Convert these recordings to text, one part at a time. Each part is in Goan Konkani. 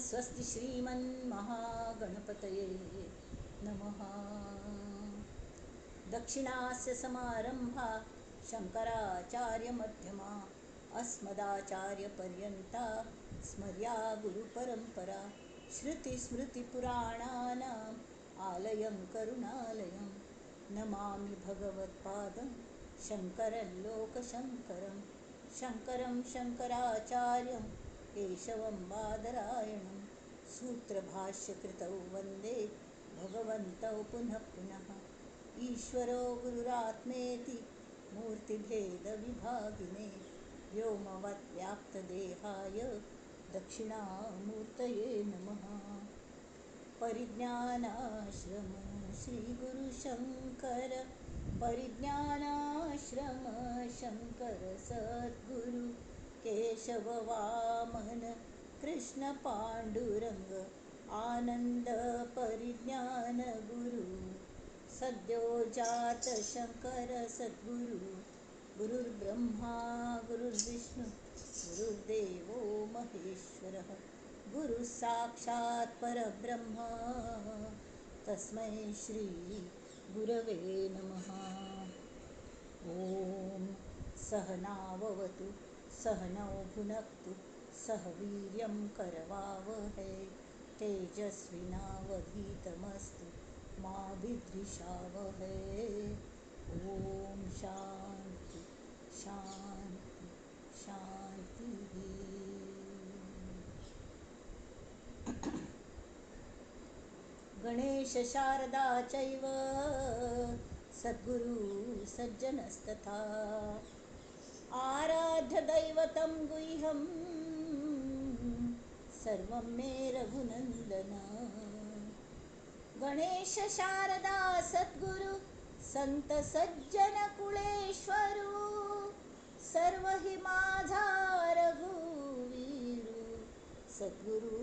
स्वस्ति श्रीमन्महागणपतये नमः। दक्षिणास्य समारंभा शंकराचार्यमध्यमा अस्मदाचार्यपर्यन्ता स्मर्या गुरुपरंपरा। श्रुतिस्मृतिपुराणानाम् आलयं करुणालयं नमामि भगवत्पादं शंकरं लोकशंकरं शंकरं शंकराचार्यं केशवं बादरायणं सूत्रभाष्यकृतौ वन्दे भगवन्तौ पुनः पुनः। ईश्वरो गुरुरात्मेति मूर्तिभेदविभागिने व्योमवत् व्याप्तदेहाय दक्षिणामूर्तये नमः। परिज्ञानाश्रम श्री गुरुशंकर परिज्ञानाश्रम शंकर सद्गुरु केशव वामन कृष्ण पांडुरंग आनंद परिज्ञान गुरु सद्यो जात शंकर सद्गुरु। गुरुर्ब्रह्मा गुरुर्विष्णु गुरुर्देवो महेश्वरः गुरु साक्षात् परब्रह्म तस्मै श्री गुरवे नमः। ॐ सहनाववतु सहनौ भुनक्तु सह वीर्यं करवावहै तेजस्विनावधीतमस्तु मा विद्विषावहै। ॐ शांति शांति शांतिः। गणेश शारदा चैव सद्गुरु सज्जनस्तथा आराध्य दैवतं गुह्यं सर्वं मे रघुनंदन। गणेश शारदा सद्गुरु संत सज्जन कुळेश्वरू सर्व हि माझा रघुवीरू सद्गुरु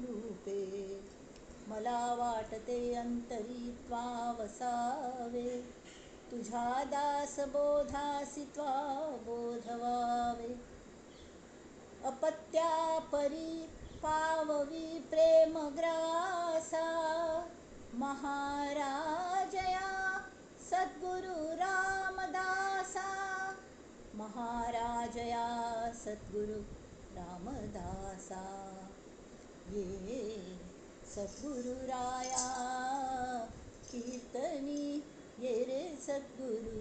रूपे। मला वाटते अंतरी त्वा वसावे तुझ्या दास बोधासी त्वा बोधवावे। अपत्या परी पाववी प्रेमग्रासा महाराजया सद्गुरु रामदासा महाराजया सद्गुरु रामदासा। ये सद्गुरुराया कीर्तनी ये रे सद्गुरु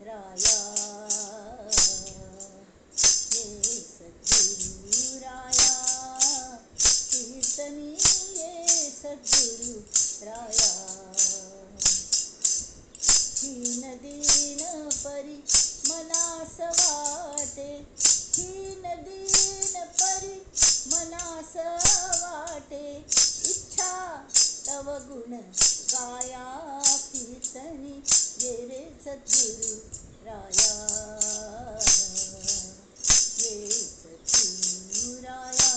राया ये सद्गुरुराया कीर्तनी ये सद्गुरु राया। हीन दीन परी मनास वाटे हीन दीन परी मनास वाटे इच्छा तव गुण गाया कीर्तनी ये रे सद्गुरु राया ये सद्गुरु राया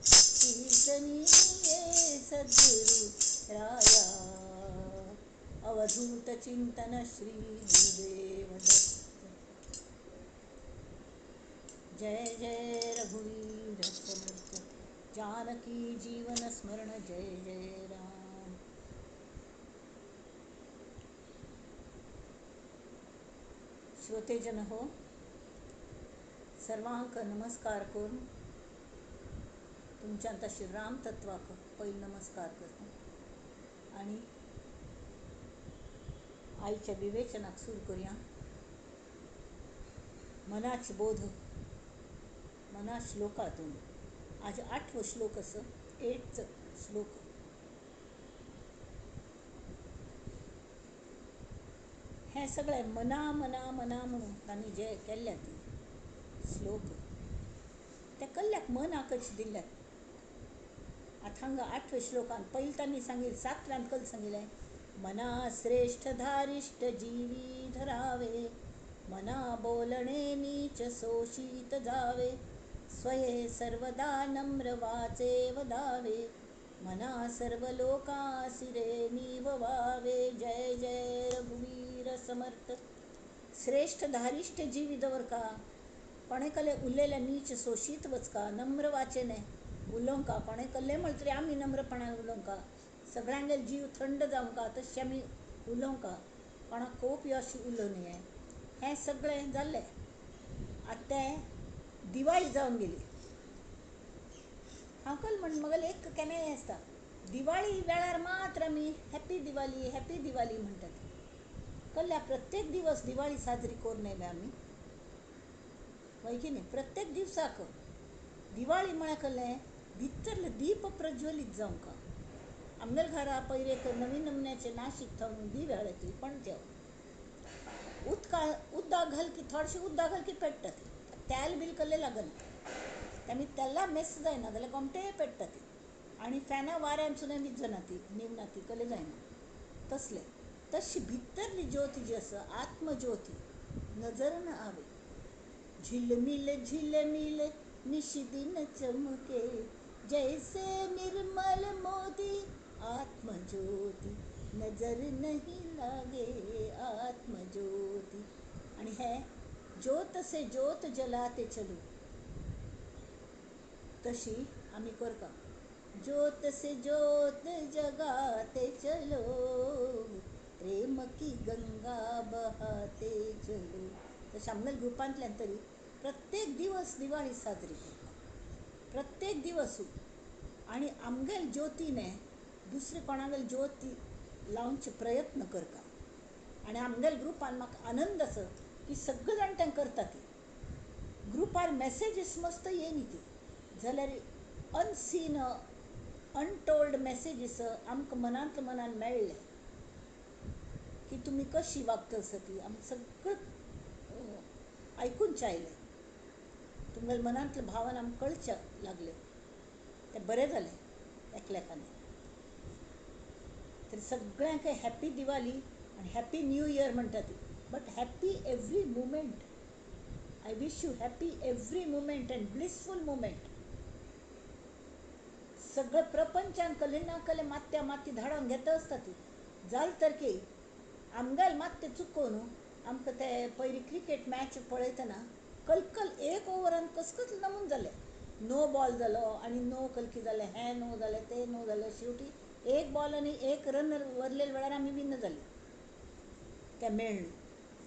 कीर्तनी ये सद्गुरु राया। अवधूत चिंतन श्री गुरुदेव दत्त। जय जय रघुवीर समर्थ। जानकी जीवन स्मरण जय जय राम। श्रोतेजन हो, सर्वांक नमस्कार करून तुमच्या आता श्रीराम तत्वाक पहिले नमस्कार करतो आणि आईच्या विवेचनाक सुरू करूया. मनाच बोध मना श्लोकातून आज आठवं श्लोक असं एटचं श्लोक. हे सगळे मना मना मना म्हणून तांणी जे केल्ल्यात श्लोक त्या कल्ल्याक मनाकच दिल्यात. आतां हांगा आठव्या श्लोकान पयलीं तांणी सांगिल्लें सातव्यान कल सांगिल्लें मना श्रेष्ठ धारिष्ट जीवी धरावे मना बोलणे नीच शोषित जावे स्वये सर्वदा नम्र वाचे वदावे मना सर्व लोकासिरे निववावे. जय जय रघुवीर समर्थ. श्रेष्ठ धारिष्ट जीवी दवर का कोणेकले उरलेल्या नीच शोषित वचका नम्र वाचेने उलोवंका, कोणें कल्लें म्हळें तरी आमी नम्रपणान उलोवंका, सगळ्यांगेर जीव थंड जावंका तशें आमी उलोवंका, कोणाक कोप यो अशें उलोवं न्हय. हें सगळें जाल्लें. आतां तें दिवाळी जावन गेली. हांव कल म्हण म्हगेलें एक केन्नाय आसता, दिवाळी वेळार मात्र आमी हॅप्पी दिवाली हॅप्पी दिवाली म्हणटात. कल्ल्या प्रत्येक दिवस दिवाळी साजरी करूं नये आमी, हय की न्ही? प्रत्येक दिवसाक दिवाळी म्हळ्यार कल्लें भितरले दीप प्रज्वलीत जावंका. आमगेल्या घरा पयर एक नवीन नमुन्याचे नाशीक थंय दिवे हाडले ती पणट्यो उदका उदक घाल की थोडेशें उदक घाल की पेट्टा ती, तेल बील कल्लें लागना, आमी तेला मेस जायना जाल्यार गोमटेय पेट्टा ती, आनी फॅना वाऱ्यान सुद्दां विजना ती, न्हिवना ती, कल्लें जायना. तसलें तशी भितरली ज्योती जी आसा आत्मज्योती नजर न आवे, झिलमिल झिलमिल निशिदिन चमके जैसे निर्मल मोती आत्मज्योती नजर नहीं लागे आत्मज्योती. आनी हे ज्योत से ज्योत जलाते चलो तशी आमी करता. ज्योत से ज्योत जगाते चलो प्रेम की गंगा बहाते चलो. तशें आमगेल्या ग्रुपांतल्यान तरी प्रत्येक दिवस दिवाळी साजरी करता, प्रत्येक दिवस. आनी आमगेल ज्योतीने दुसरे कोणागेल ज्योती लावचे प्रयत्न करता. आनी आमगेल ग्रुपान म्हाका आनंद आसा की सगळे जाण तें करता. ती ग्रुपार मॅसेजीस मस्त येयनी ती जाल्यार अनसीन अनटोल्ड मॅसेजीस आमकां मनांतल्या मनान मेळ्ळे की तुमी कशी वागता आसा ती आमकां सगळें आयकूनचें आयलें. तुमगेल्या मनांतले भावन आमकां कळचें लागलें, तें बरें जालें एकलेकान. तर सगळ्यांक हॅप्पी दिवाली आनी हॅप्पी न्यू इयर म्हणटा ती, but happy every moment. I wish you happy every moment and blissful moment. सगळें प्रपंचान कले ना कले मात्या माती धाडोवन घेता आसता ती जाल तर की आमगेल मात तें चुकोवन आमकां ते पयलीं क्रिकेट मॅच पळयतना कलकल एक ओवरान कसकस नमून जालें, नो बॉल जालो आनी नो कलकी जालें, हें नो जालें तें नो जालें, शेवटी एक बॉल आनी एक रन वरलेल्या वेळार आमी विन जाले, तें मेळ्ळें.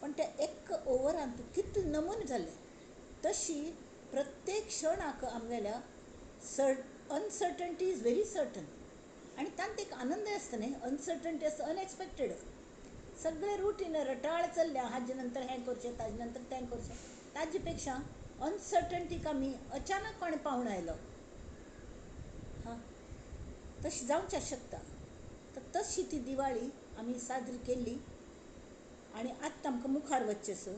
पण ते एक ओवरान तूं कितलें नमून जालें. तशी प्रत्येक क्षणाक आमगेल्या अनसर्टनटी is very certain. आनी तांत एक आनंद आसता न्ही, अनसर्टनटी आसता, अनएक्सपेक्टेड. सगळें रुटीन रटाळ चल्ल्या, हाजे नंतर हें करचें ताजे नंतर तें करचें, ताजे पेक्षा अनसर्टनटीक आमी अचानक कोणें पावण आयलो हां तशी जावचें शकता. तर तशी ती दिवाळी आमी साजरी केल्ली. आनी आतां आमकां मुखार वचचें सो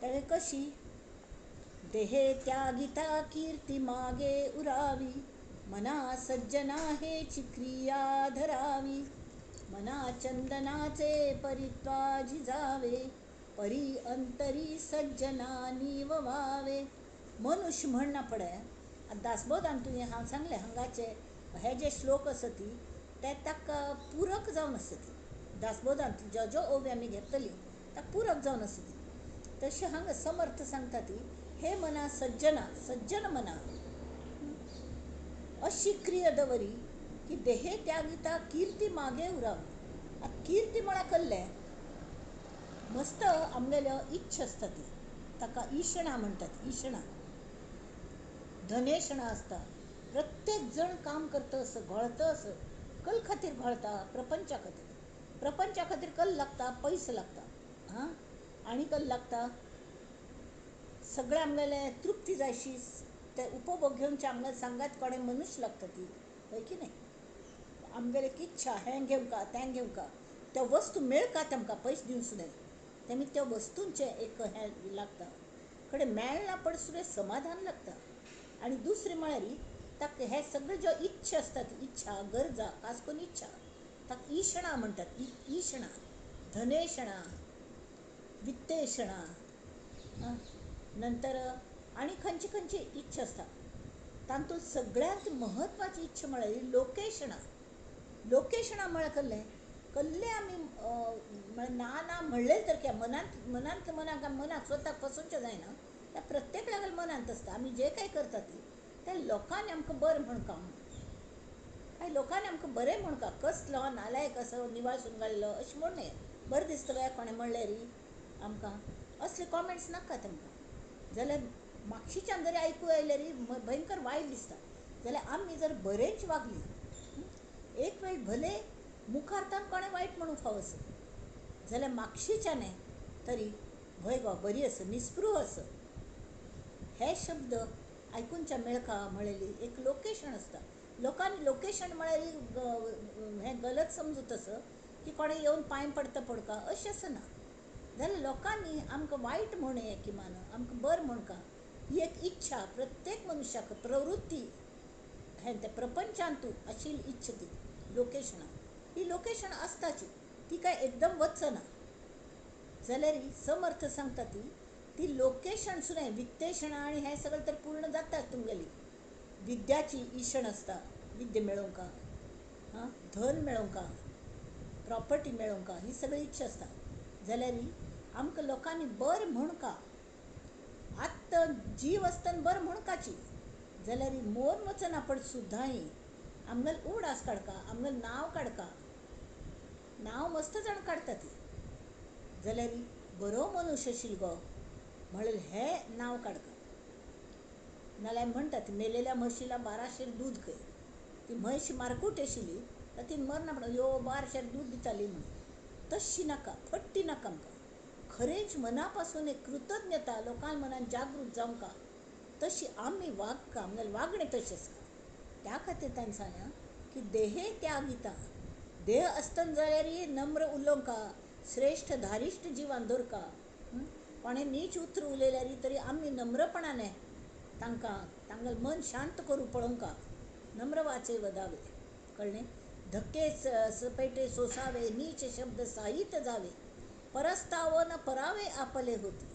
तेणें कशी देहे त्यागिता कीर्ती मागे उरावी मना सज्जना हेची क्रिया धरावी मना चंदनाचे परित्वाजी जावे परी अंतरी सज्जना निववावे. मनुष्य म्हणना पडे आतां दासबोधान तुवें हांव सांगलें हांगाचे हे जे श्लोक आसा ती ते ताका पुरक जावन आसा ती दासबोधांत ज्यो ज्यो ओवी आमी घेतली ताका पुरक जावन आसा ती. तशें हांगा समर्थ सांगता ती हे मना सज्जना सज्जन मना अशी क्रिया दवरी की देहे त्यागिता कीर्ती मागे उरावी. आतां कीर्ती म्हळ्यार कल्लें मस्त आमगेल्यो इच्छा आसता ती ताका इशणा म्हणटात, इशणा धनेशणा आसता. प्रत्येक जण काम करता असो घोळता असो कल खातीर घोळता, प्रपंचा खातीर, प्रपंचा खातीर कल लागता, पयसो लागता हां आनी कल लागता सगळें आमगेलें तृप्ती जायशी ते उपभोग घेवचे आमगेले सांगात कोणें मनुष्य लागता ती, हय की न्ही? आमगेले एक इच्छा हें घेवंका तें घेवंका त्या वस्तू मेळका तेमकां पयशे दिवन सुद्दां तेमी त्या वस्तूंचें एक हें लागता कडेन मेळना पण सुद्दां समाधान लागता. आनी दुसरें म्हळ्यार ताका हे सगळे ज्यो इच्छा आसतात इच्छा गरजा खास करून इच्छा ताका इशणा म्हणटात, इशणा धनेशणा वित्तेशणा नंतर आनी खंयची खंयची इच्छा आसता. तातूंत सगळ्यांत म्हत्वाची इच्छा म्हळ्यार लोकेशणा. लोकेशणा म्हळ्यार कल्लें कल्लें आमी म्हळ्यार ना ना म्हणलें तर कितें मनांत मनांत मनाक मनाक स्वताक फसोवचें जायना, त्या प्रत्येक लागल मनांत आसता. आमी जे काय करता ती त्या लोकांनी आमकां बरें म्हणका, काय लोकांनी आमकां बरें म्हणका, कसलो नालायक असो निवाळ सुंगाळलो अशें म्हण न्हय, बरें दिसता बाय कोणें म्हणलें री आमकां, असले कॉमेंट्स नाका तांकां. जाल्यार मागशीच्यान जरी आयकूं आयल्यार भयंकर वायट दिसता. जाल्यार आमी जर बरेंच वागलीं, एक वेळ भले मुखार तांकां कोणें वायट म्हणूंक फावो आसा, जाल्यार मागशीच्यान तरी भय गो बरी आसा, निस्पृह आसा, हे शब्द आयकुनच्या मेळका म्हळेली एक लोकेशन आसता. लोकांनी लोकेशन म्हळ्यार हें गलत समजूत आसा की कोणें येवन पांय पडता पडका अशें आसना. जाल्यार लोकांनी आमकां वायट म्हणूं किमान आमकां बरें म्हणका ही एक इच्छा प्रत्येक मनशाक प्रवृत्ती हें तें प्रपंचांतू आशिल्ली इच्छा ती लोकेशनां, ही लोकेशन आसताची, ती काय एकदम वचना. जाल्यार समर्थ सांगता ती ती लोकेशन सुद्दां वित्तेशणां आनी हें सगळें तर पूर्ण जाता तुमगेली. विद्याची इशण आसता, विद्या मेळोवंक, हां धन मेळोवंक, प्रॉपर्टी मेळोवंक, ही सगळी इच्छा आसता. जाल्यार आमकां लोकांनी बरें म्हणका, आत्तां जीव आसतना बरें म्हणकाची, जाल्यार मोर वचना पण सुद्दांय आमगेलो उगडास काडका, आमगेलें नांव काडका, नांव मस्त जाण काडटा ती, जाल्यार बरो मनुष्य आशिल्लो गो म्हणलें हें नांव काडका. नाल्यार म्हणटात मेलेल्या म्हशीला 12 शेर दूद खंय, ती म्हैस मारकूट आशिल्ली तर ती मरना म्हणून यो 12 शेर दूद दिताली म्हणून, तशी नाका, फट्टी नाका आमकां. खरेंच मना पासून एक कृतज्ञता लोकां मनान जागृत जावंका तशी आमी वागका, आमगेलें वागणें तशें आसता. त्या खातीर ताणें सांगलें की देहे त्यागिता, देह आसतना जाल्यार नम्र उलोवंका, श्रेश्ठ धारिश्ट जिवान दवरका, कोणें नीच उतर उलयल्यार तरी आमी नम्रपणाने तांकां तांगेलें मन शांत करूं पळोवंका, नम्र वाचे वदावे, कळ्ळें. धक्के सपेटे सोसावे, नीच शब्द साहित्य जावे, परस्ताव न परावे आपले होती.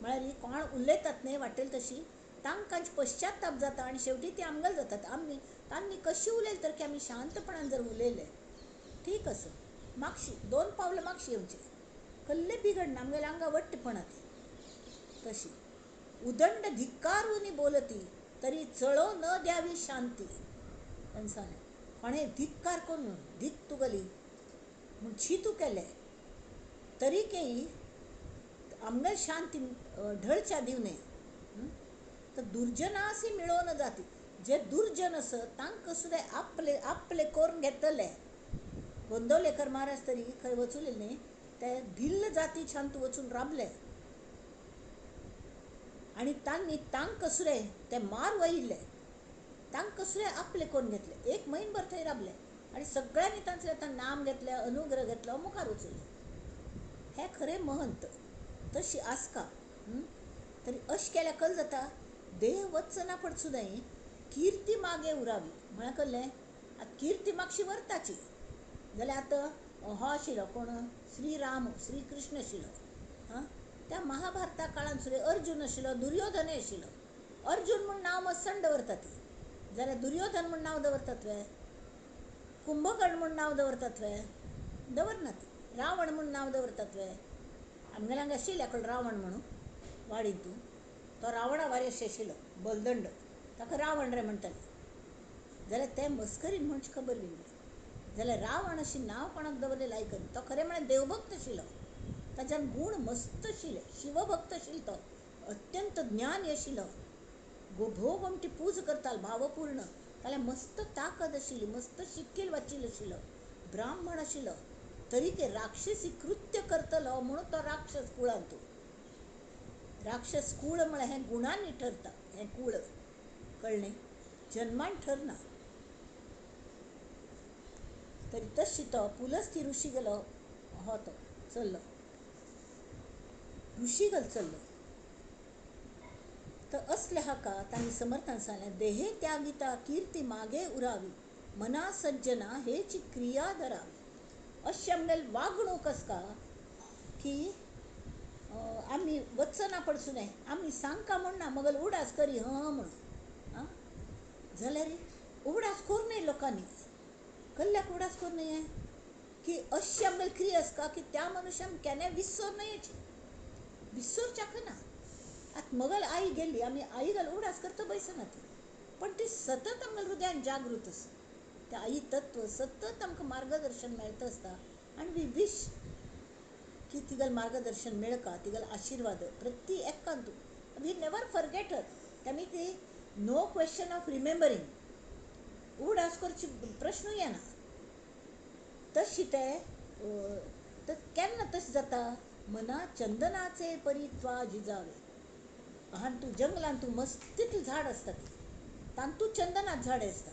म्हळ्यार कोण उलयतात न्हय वाटेल तशी तांकां पश्चाताप जाता आनी शेवटी ती आमगेल जातात. आमी तांणी कशी उलयले तर की आमी शांतपणान जर उलयले ठीक आसा, मागशी 2 पावलां मागशी येवचें, कल्ले बिगडना, आमगेल्या आंगा वट्टपणां ती तशी. उदंड धिक्कारून बोलती तरी चळो न द्यावी शांती. ताणें सांगलें कोणें धिक्कार करून धीक तुगली म्हूण छी तूं केलें तरी केई आमगेल शांती ढळच्या दिव न्हय. तर दुर्जनासी मिळोवन जाती, जे दुर्जन आसा तांकां सुद्दां आपले आपले करून घेतले. गोंदवलेकर महाराज तरी खंय वचुले न्हय, ते भिल्ल जाती शांत वचून राबले आनी तांणी तांकां सुद्दां ते मार वयिल्ले, तांकां सुद्दां आपले करून घेतले. 1 म्हयनभर थंय राबले आनी सगळ्यांनी तांचे आतां नाम घेतलें, अनुग्रह घेतलो, मुखार वचुले. हे खरें महंत तशी आसका. तरी अशें केल्यार कल जाता देह वचना पड सुद्दां किर्ती मागे उरावी. म्हळ्यार कळ्ळें, आतां किर्ती मागशी व्हरताची. जाल्यार आतां हो आशिल्लो कोण, श्रीराम श्रीकृष्ण आशिल्लो, हां त्या महाभारता काळान सुद्दां अर्जुन आशिल्लो, दुर्योधनय आशिल्लो. अर्जुन म्हूण नांव मस्सण दवरतात ती, जाल्यार दुर्योधन म्हूण नांव दवरतात वे, कुंभकर्ण म्हूण नांव दवरतात वे, दवरनात. रावण म्हूण नांव दवरतात वे, आमगेल्या हांगा आशिल्लो एकलो रावण म्हणून वाडींतू, तो रावणा वारेश आशिल्लो बलदंड, ताका रावण रे म्हणटाले. जाल्यार ते मस्करीन म्हणची खबर बी ना. जाल्यार रावण अशें नांव कोणाक दवरलें आयकन, तो खरें म्हळ्यार देवभक्त आशिल्लो, ताच्यान गूण मस्त आशिल्ले, शिवभक्त आशिल्लो, तो अत्यंत ज्ञानी आशिल्लो, भोव गोमटी पूज करतालो भावपूर्ण, ताल्या मस्त ताकद आशिल्ली, मस्त शिक्कील वाचिल्लो आशिल्लो, ब्राह्मण आशिल्लो, तरी ते राक्षसी कृत्य करतलो म्हणून तो राक्षस कुळांत. राक्षस कूळ म्हळ्यार हें गुणांनी ठरता, हें कूळ कळ्ळें, जन्मान ठरना. तरी तशी तो पुलस्ती ऋषी गेलो, हो तो चल्लो ऋषी गल चल्लो. तर असले हाका तांणी समर्थान सांगलें, देहे त्यागिता कीर्ती मागे उरावी, मना सज्जना हेची क्रिया धरावी. अशें आमगेली वागणूक आसता की आमी वचना पडसूं न्हय, आमी सांगका म्हण ना मगल उडास करी हं म्हणून, आं जाल्यार उगडास करूं न्हय लोकांनी, कल्ल्याक उगडास करूं न्हय की अशी आमगेली क्रिया आसता की त्या मनुष्यान केन्नाय विसर न्हय, विसरच्याक ना. आतां मगल आई गेली, आमी आई घाल उगडास करता बैसना ती, पण ती सतत आमकां हृदयान जागृत आसा. त्या आई तत्व सतत आमकां मार्गदर्शन मेळता आसता आनी we wish की तिगेलें मार्गदर्शन मेळका, तिगेलो आशिर्वाद प्रति एकान तूं we never forget हर. तेमी ती नो क्वेश्चन ऑफ रिमेंबरींग, उगडास करचे प्रश्नूय येना. तशी ते केन्ना तशें जाता, मना चंदनाचे परित्वा झिजावे. हांतू जंगलान तूं मस्तीतलें झाड आसता ती, तांतू चंदनाचें झाड आसता.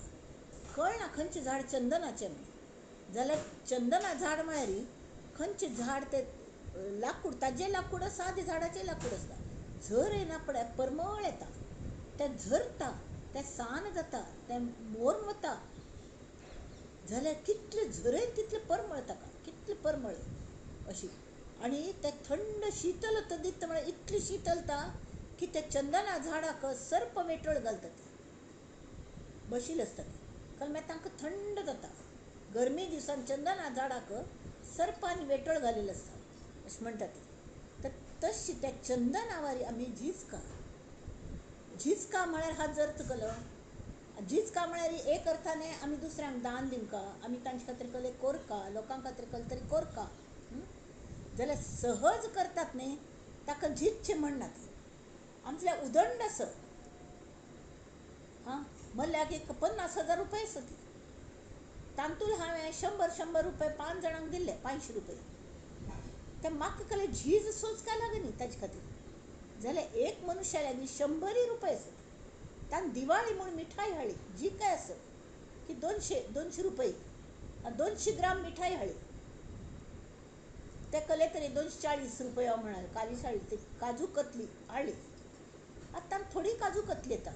कळना खंयचें झाड चंदनाचें म्हणून, जाल्यार चंदना झाड म्हळ्यार खंयचें झाड तें लाकूड, ताजें लाकूड आसा आनी झाडाचें लाकूड आसता. झर येना पळय परमळ येता, तें झरता, तें सान जाता, तें मोरून वता, जाल्यार कितलें झरयत तितलें परमळ ताका, कितलें परमळ अशी. आनी तें थंड शितल दिता म्हळ्यार इतली शितलता की त्या चंदना झाडाक सर्प वेटळ घालता, ती बशिल्ली आसता ती, कारण मागीर तांकां थंड जाता. गरमी दिसान चंदना झाडाक सर्पान वेटळ घालेली आसता अशें म्हणटा ती. तर तशी त्या चंदनावारी आमी झिजका. झिजका म्हळ्यार हाजो अर्थ केलो, झिजका म्हळ्यार एक अर्थाने आमी दुसऱ्यांक दान दिवंका, आमी तांचे खातीर कसलें कोरका, लोकां खातीर कसलें तरी कोरका जाल्यार सहज करतात न्ही, ताका झिजचें म्हणनात. आमचें उदंड आसा. हां, म्हणल्यार एक 50,000 रुपये आसा ती, तांतूल हांवें 100-100 रुपये 5 जाणांक दिल्ले, 500 रुपये. ते म्हाका कसलें झीज सोंसका लागनी ताजे खातीर. जाल्यार एक मनुष्या लागीं 100 रुपये आसत, ताणें दिवाळी म्हूण मिठाई हाडली, जी काय आसत की 200 रुपये 200 ग्राम मिठाई हाडली. ते कले तरी 240 रुपये म्हणाले, कालीच हाडली ती काजू कतली हाडली. आतां थोडी काजू कतली येता,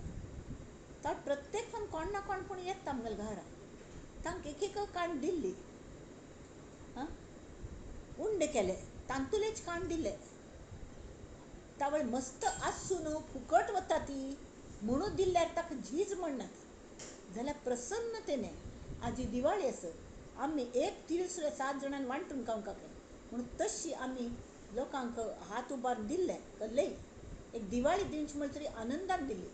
तर प्रत्येक पण कोण ना कोण पूण येता आमगेल्या घरा, तांकां एक एक काण दिल्ली. हां, उंडे केले, तांतुलेच काण दिले. तावळ मस्त आसून फुकट वता ती म्हणून दिल्यार ताका झीज म्हणनात. जाल्यार प्रसन्नतेने आजी दिवाळी आसत, आमी एक तीळ सुद्दां 7 जाणांनी वांटून खावंक म्हणून तशी आमी लोकांक हात उबारून दिल्ले कसलेय एक दिवाळी दिवची म्हळ्यार तरी आनंदान दिल्ली.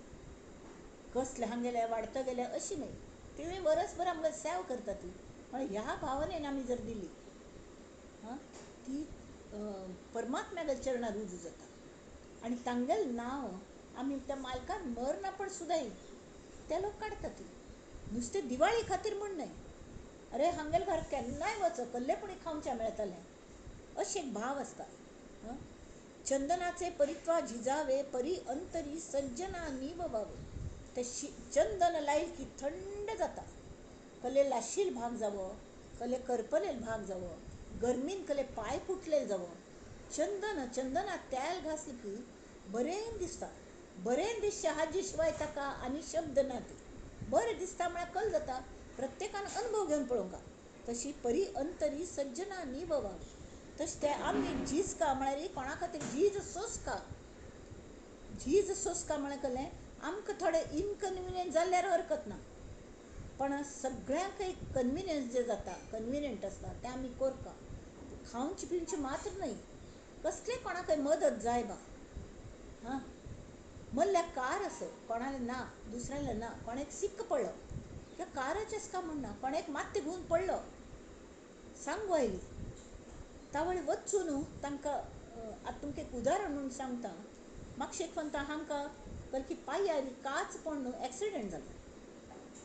कसले हांगेले वाडत गेले अशी न्हय, तिवूय वरसभर आमकां सेव करता ती. म्हळ्यार ह्या भावनेन आमी जर दिली हां, ती परमात्म्याच्या चरणार रुजू जाता आनी तांगेलें नांव आमी त्या मालकान मरना पण सुद्दां ते लोक काडटा ती. नुस्तें दिवाळी खातीर म्हूण न्हय, अरे हांगेले घर केन्नाय वच कल्लेपणी खावचें मेळटलें अशें एक भाव आसता. चंदनाचे परित्वा झिजावे परी अंतरी सज्जना निववावे. ते चंदन लायल की थंड जाता, कले लाशील भाग जावो, कले करपलेल भाग जावो, गरमीन कले पांय फुटलेल जावो, चंदन चंदना तेल घासलें की बरें दिसता. बरें दिसचें हाजे शिवाय ताका आनी शब्द ना. ती बरें दिसता म्हळ्यार कल जाता, प्रत्येकान अनुभव घेवन पळोवंक. तशी परी अंतरी सज्जना निववावे. तशें ते आमी झीज का म्हळ्यार कोणा खातीर झीज सोंसका. झीज सोंसका म्हळ्यार कसलें, आमकां थोडें इनकन्विनियंट जाल्यार हरकत ना, पण सगळ्यांक एक कन्विनियन्स जें जाता, कन्विनियंट आसता तें आमी कोरका. खावचें पिवचें मात्र न्हय, कसलें कोणाकय मदत जाय बा. हां, म्हणल्यार कार आसत, कोणालें ना, दुसऱ्यालें ना, कोणाक सिक्क पडलो किंवा काराचें आसका म्हूण ना, कोणाक मात्तें घेवन पडलो सांगू आयली तावळ वचून तांकां. आतां तुमकां एक उदाहरण म्हूण सांगता. मातशें एक म्हणटा हांकां बल्कि पांयार काच पडून एक्सिडंट जालो.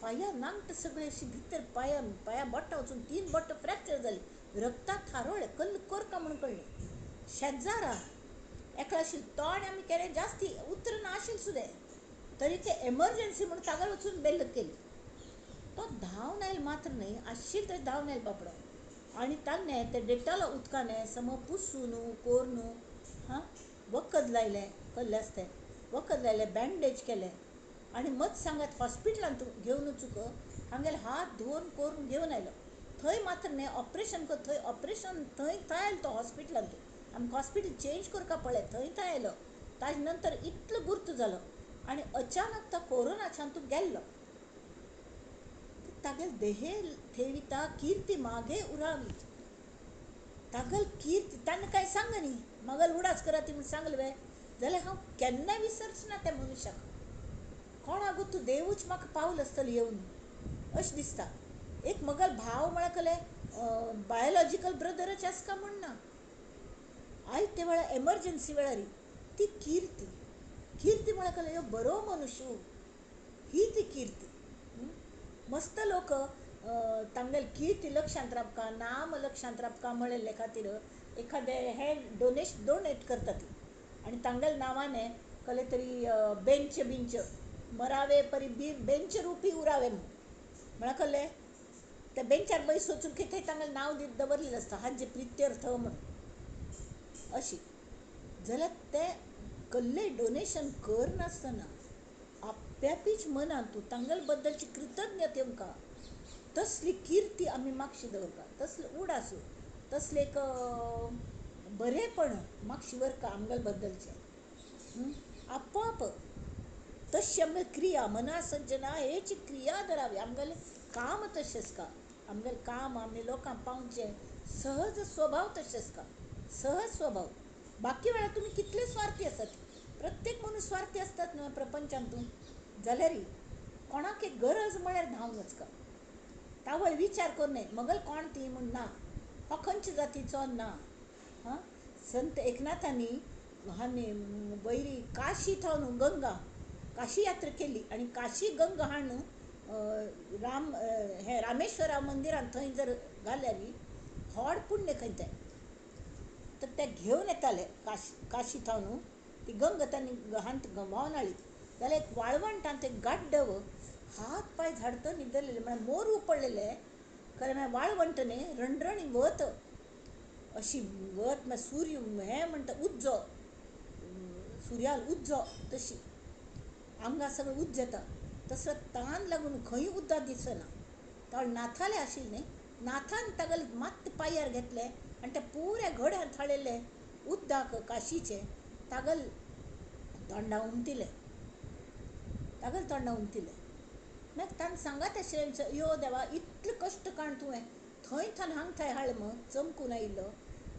पांया नांगट सगळे अशी भितर पांया पांया बोटां वचून 3 बोटां फ्रॅक्चर जाली, रक्तांत थारोळ्ळें, कल्ल कोरका म्हूण कळ्ळें. शेजारा एकलो आशिल्लो, तोंड आमी केलें जास्ती उतरां नाशिल्लें सुद्दां, तरी ते एमर्जन्सी म्हूण तागेर वचून बेल्ल केली. तो धांवन आयलो मात्र न्हय, आशिल्लो तशें धांवन आयलो बाबडो. आनी ताणें ते डेटॉला उदकान सम पुसून कोरून हां वखद लायलें, कल्लें आसता तें वखद लायलें, बँडेज केलें आनी मत सांगात हॉस्पिटलांत घेवन वचूंक हांगेले हात धुवन करून घेवन आयलो. थंय मात्र न्हय ऑपरेशन कर, थंय ऑपरेशन थंय थंय आयलो तो हॉस्पिटलांत. आमकां हॉस्पिटल चेंज करपा पडलें, थंय थंय आयलो. ताजे नंतर इतलो गुर्त जालो आनी अचानक तो कोरोनाच्यान तूं गेल्लो. तागेल देहे ठेविता कीर्ती मागे उरावी. तागेल कीर्ती ताणें कांय सांग न्ही, म्हागेल उडास करा ती म्हूण सांगलें वे, जाल्यार हांव केन्ना विसरच ना त्या मनुष्याक. कोणा गो तूं देवूच म्हाका पावल आसतलो येवन अशें दिसता. एक मगल भाव म्हळ्यार कसलें बायोलॉजिकल ब्रदरच आसा काय म्हूण ना. आयते वेळार एमरजंसी वेळार ती किर्ती, किर्ती म्हळ्यार कसलें ह्यो बरो मनुष्य ही ती किर्ती. मस्त लोक तांगेले किर्ती लक्षांत राबका, नाम लक्षांत राबका म्हणिल्ले खातीर एखादें हें डोनेट करतात आनी तांगेले नांवाने कसलें तरी बेंच बिंच मरावे परी बी बेंच रुपी उरावे म्हूण म्हळ्यार कसलें त्या बेंचार बैस वचून की थंय तांगेलें नांव दवरलेलें आसता हाजे प्रित्यर्थ म्हूण. अशी जाल्यार तें कसलें डोनेशन करनासतना आपल्यापीच मनांत तूं तांगेले बद्दलची कृतज्ञता येवंका तसली किर्ती आमी मागशी दवरता, तसले उडासू, तसलें एक बरेंपण मागशी व्हरका आमगेले बद्दलचें आपोआप तशी आमगेली क्रिया मना सज्जना हेची क्रिया धरावी. आमगेलें काम तशें आसता, आमगेलें काम आमी लोकांक पावचें सहज स्वभाव तशें आसता, सहज स्वभाव. बाकी वेळार तुमी कितले स्वार्थी आसात, प्रत्येक मनीस स्वार्थी आसतात न्हय प्रपंचांतून, जाल्यार कोणाक एक गरज म्हळ्यार धांवन वचका, तावळ विचार करूं नये मगल कोण ती म्हूण ना, हो खंयच्या जातीचो ना. हां, संत एकनाथांनी हांणी वयरी काशी थावन गंगा काशी यात्रा केली आनी काशी गंगा हाडून राम हें रामेश्वरा मंदिरान थंय जर घाल्यार व्हड पुण्य खंय तें. तर ते घेवन येताले काशी थावन ती गंगा तांणी हांत व्हांवन हाडली जाल्यार एक वाळवंटांत एक गाड्डव हात पांय झाडत न्हिदलेलें, म्हळ्यार मोरू पडलेलें खरें म्हळ्यार वाळवंट न्ही रणरणी वत अशी वत मागीर सूर्य हें म्हणटा उज्जो, सुर्याल उज्जो तशी आमकां सगळें उज्ज येता तसो तान लागून खंय उदक दिसना. तो नाथालें आशिल्लें न्ही, नाथान तागेलें मात्त पांयार घेतलें आनी त्या पुऱ्या घड्यान थाळिल्लें उदक काशीचें तागेल तोंडा उमतिलें, तागेल तोंडा उमतिलें. मागीर ताणें सांगात आशिल्लें, यो देवा इतले कश्ट काण तुवें थंय थंय हांग थंय हाडलें मग चमकून आयिल्लो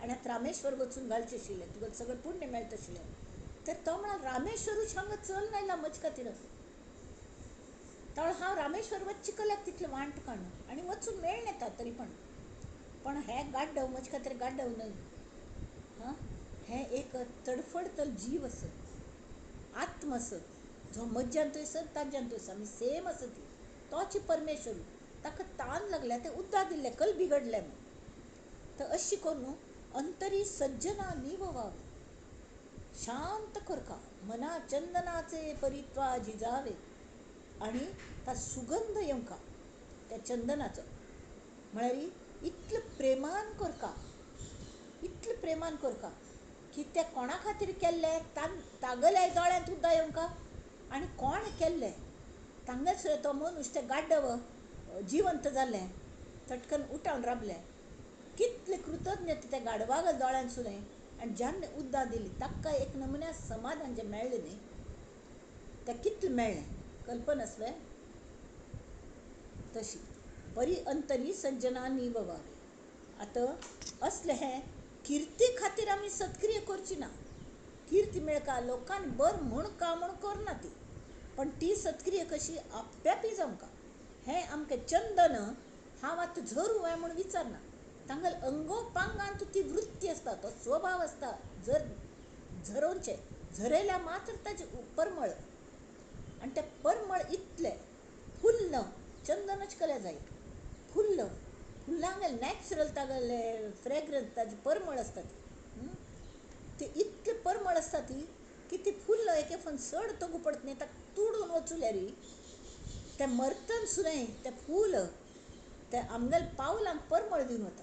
आनी आतां रामेश्वर वचून घालचें आशिल्लें, तुका सगळें पुण्य मेळटा आशिल्लें. तर तो म्हणाल रामेश्वरूच हांगा चल आयला म्हजे खातीर, तो हांव रामेश्वर वचचें कल्याक तितलें वांट काडून आनी वचून मेळ्ळें येता तरी पण, पण हें गाड्डव म्हजे खातीर गाड्डव न्हय. हां, हें एक तडफडतल जीव आसा, आत्म आसा, जो मज्जांत आसा ताज्यांत आसा, आमी सेम आसा ती, तोच परमेश्वर. ताका तान लागल्या तें उदक दिल्लें कल बिगडलें म्हूण. तर अशें करून अंतरी सज्जना निववावे, शांत करका मना चंदनाचे परित्वा झिजावे आनी ता सुगंध येवंका त्या चंदनाचो, म्हळ्यार इतलें प्रेमान करका, इतलें प्रेमान करका की तें कोणा खातीर केल्लें तागेल्या दोळ्यांत उदक येवंका आनी कोण केल्लें तांगेलो तो मनीस तें गाड्डव जिवंत जालें, चटकन उठावन राबलें. कितलें कृतज्ञता त्या गाडवाक दोळ्यांत सुद्दां आनी ज्यान उदक दिली ताका एक नमुन्या समाधान जें मेळ्ळें न्ही तें कितलें मेळ्ळें कल्पना आसलें. तशी परी अंतरी सज्जना निववावे. आतां असलें हें किर्ती खातीर आमी सत्क्रिया करची ना, किर्ती मेळका लोकांनी बरें म्हूण का म्हूण करना ती, पण ती सत्क्रिया कशी आपल्यापी जावंका. हें आमकां चंदन हांव आतां झरू हें म्हूण विचारना, तांगेले अंगोपांगांत ती वृत्ती आसता, तो स्वभाव आसता जर झरोवचें, झरयल्यार मात्र ताजें परमळ आनी तें परमळ इतलें फुल्ल चंदनच केलें जाय, फुल्ल फुल्लांक नॅचरल तागेलें फ्रेग्रंस ताजें परमळ आसता ती, ते इतलें परमळ आसता ती की ती फुल्ल एके फोन चड तगू पडत न्ही, ताका तुडून वचुल्यार तें मरतन सुद्दां तें फूल तें आमगेल्या पावलांक परमळ दिवन वता.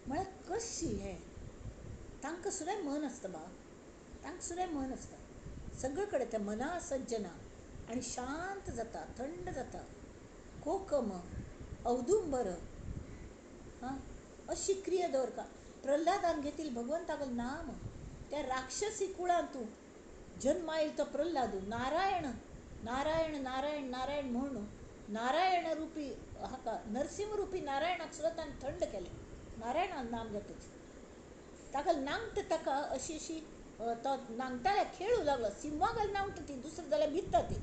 म्हळ्यार कशी हें तांकां सुद्दां मन आसता बा, तांकां सुद्दां मन आसता सगळे कडेन तें मना सज्जना आनी शांत जाता, थंड जाता. कोकम औदुंबर हां अशी क्रिया दवरता. प्रल्हादान घेतील भगवंतागेलें नाम, त्या राक्षसी कुळांतू जन्मायल तो प्रल्हादू नारायण नारायण नारायण नारायण म्हणून नारायण रुपी हाका नरसिंह रुपी नारायणाक सुद्दां ताणें थंड केलें, नारायणान नाम घेतच ताका नांगट ताका अशी अशी तो नांगटाल्या खेळू लागलो. सिंवा घाल नांगटा ती दुसरें जाल्यार भिता ती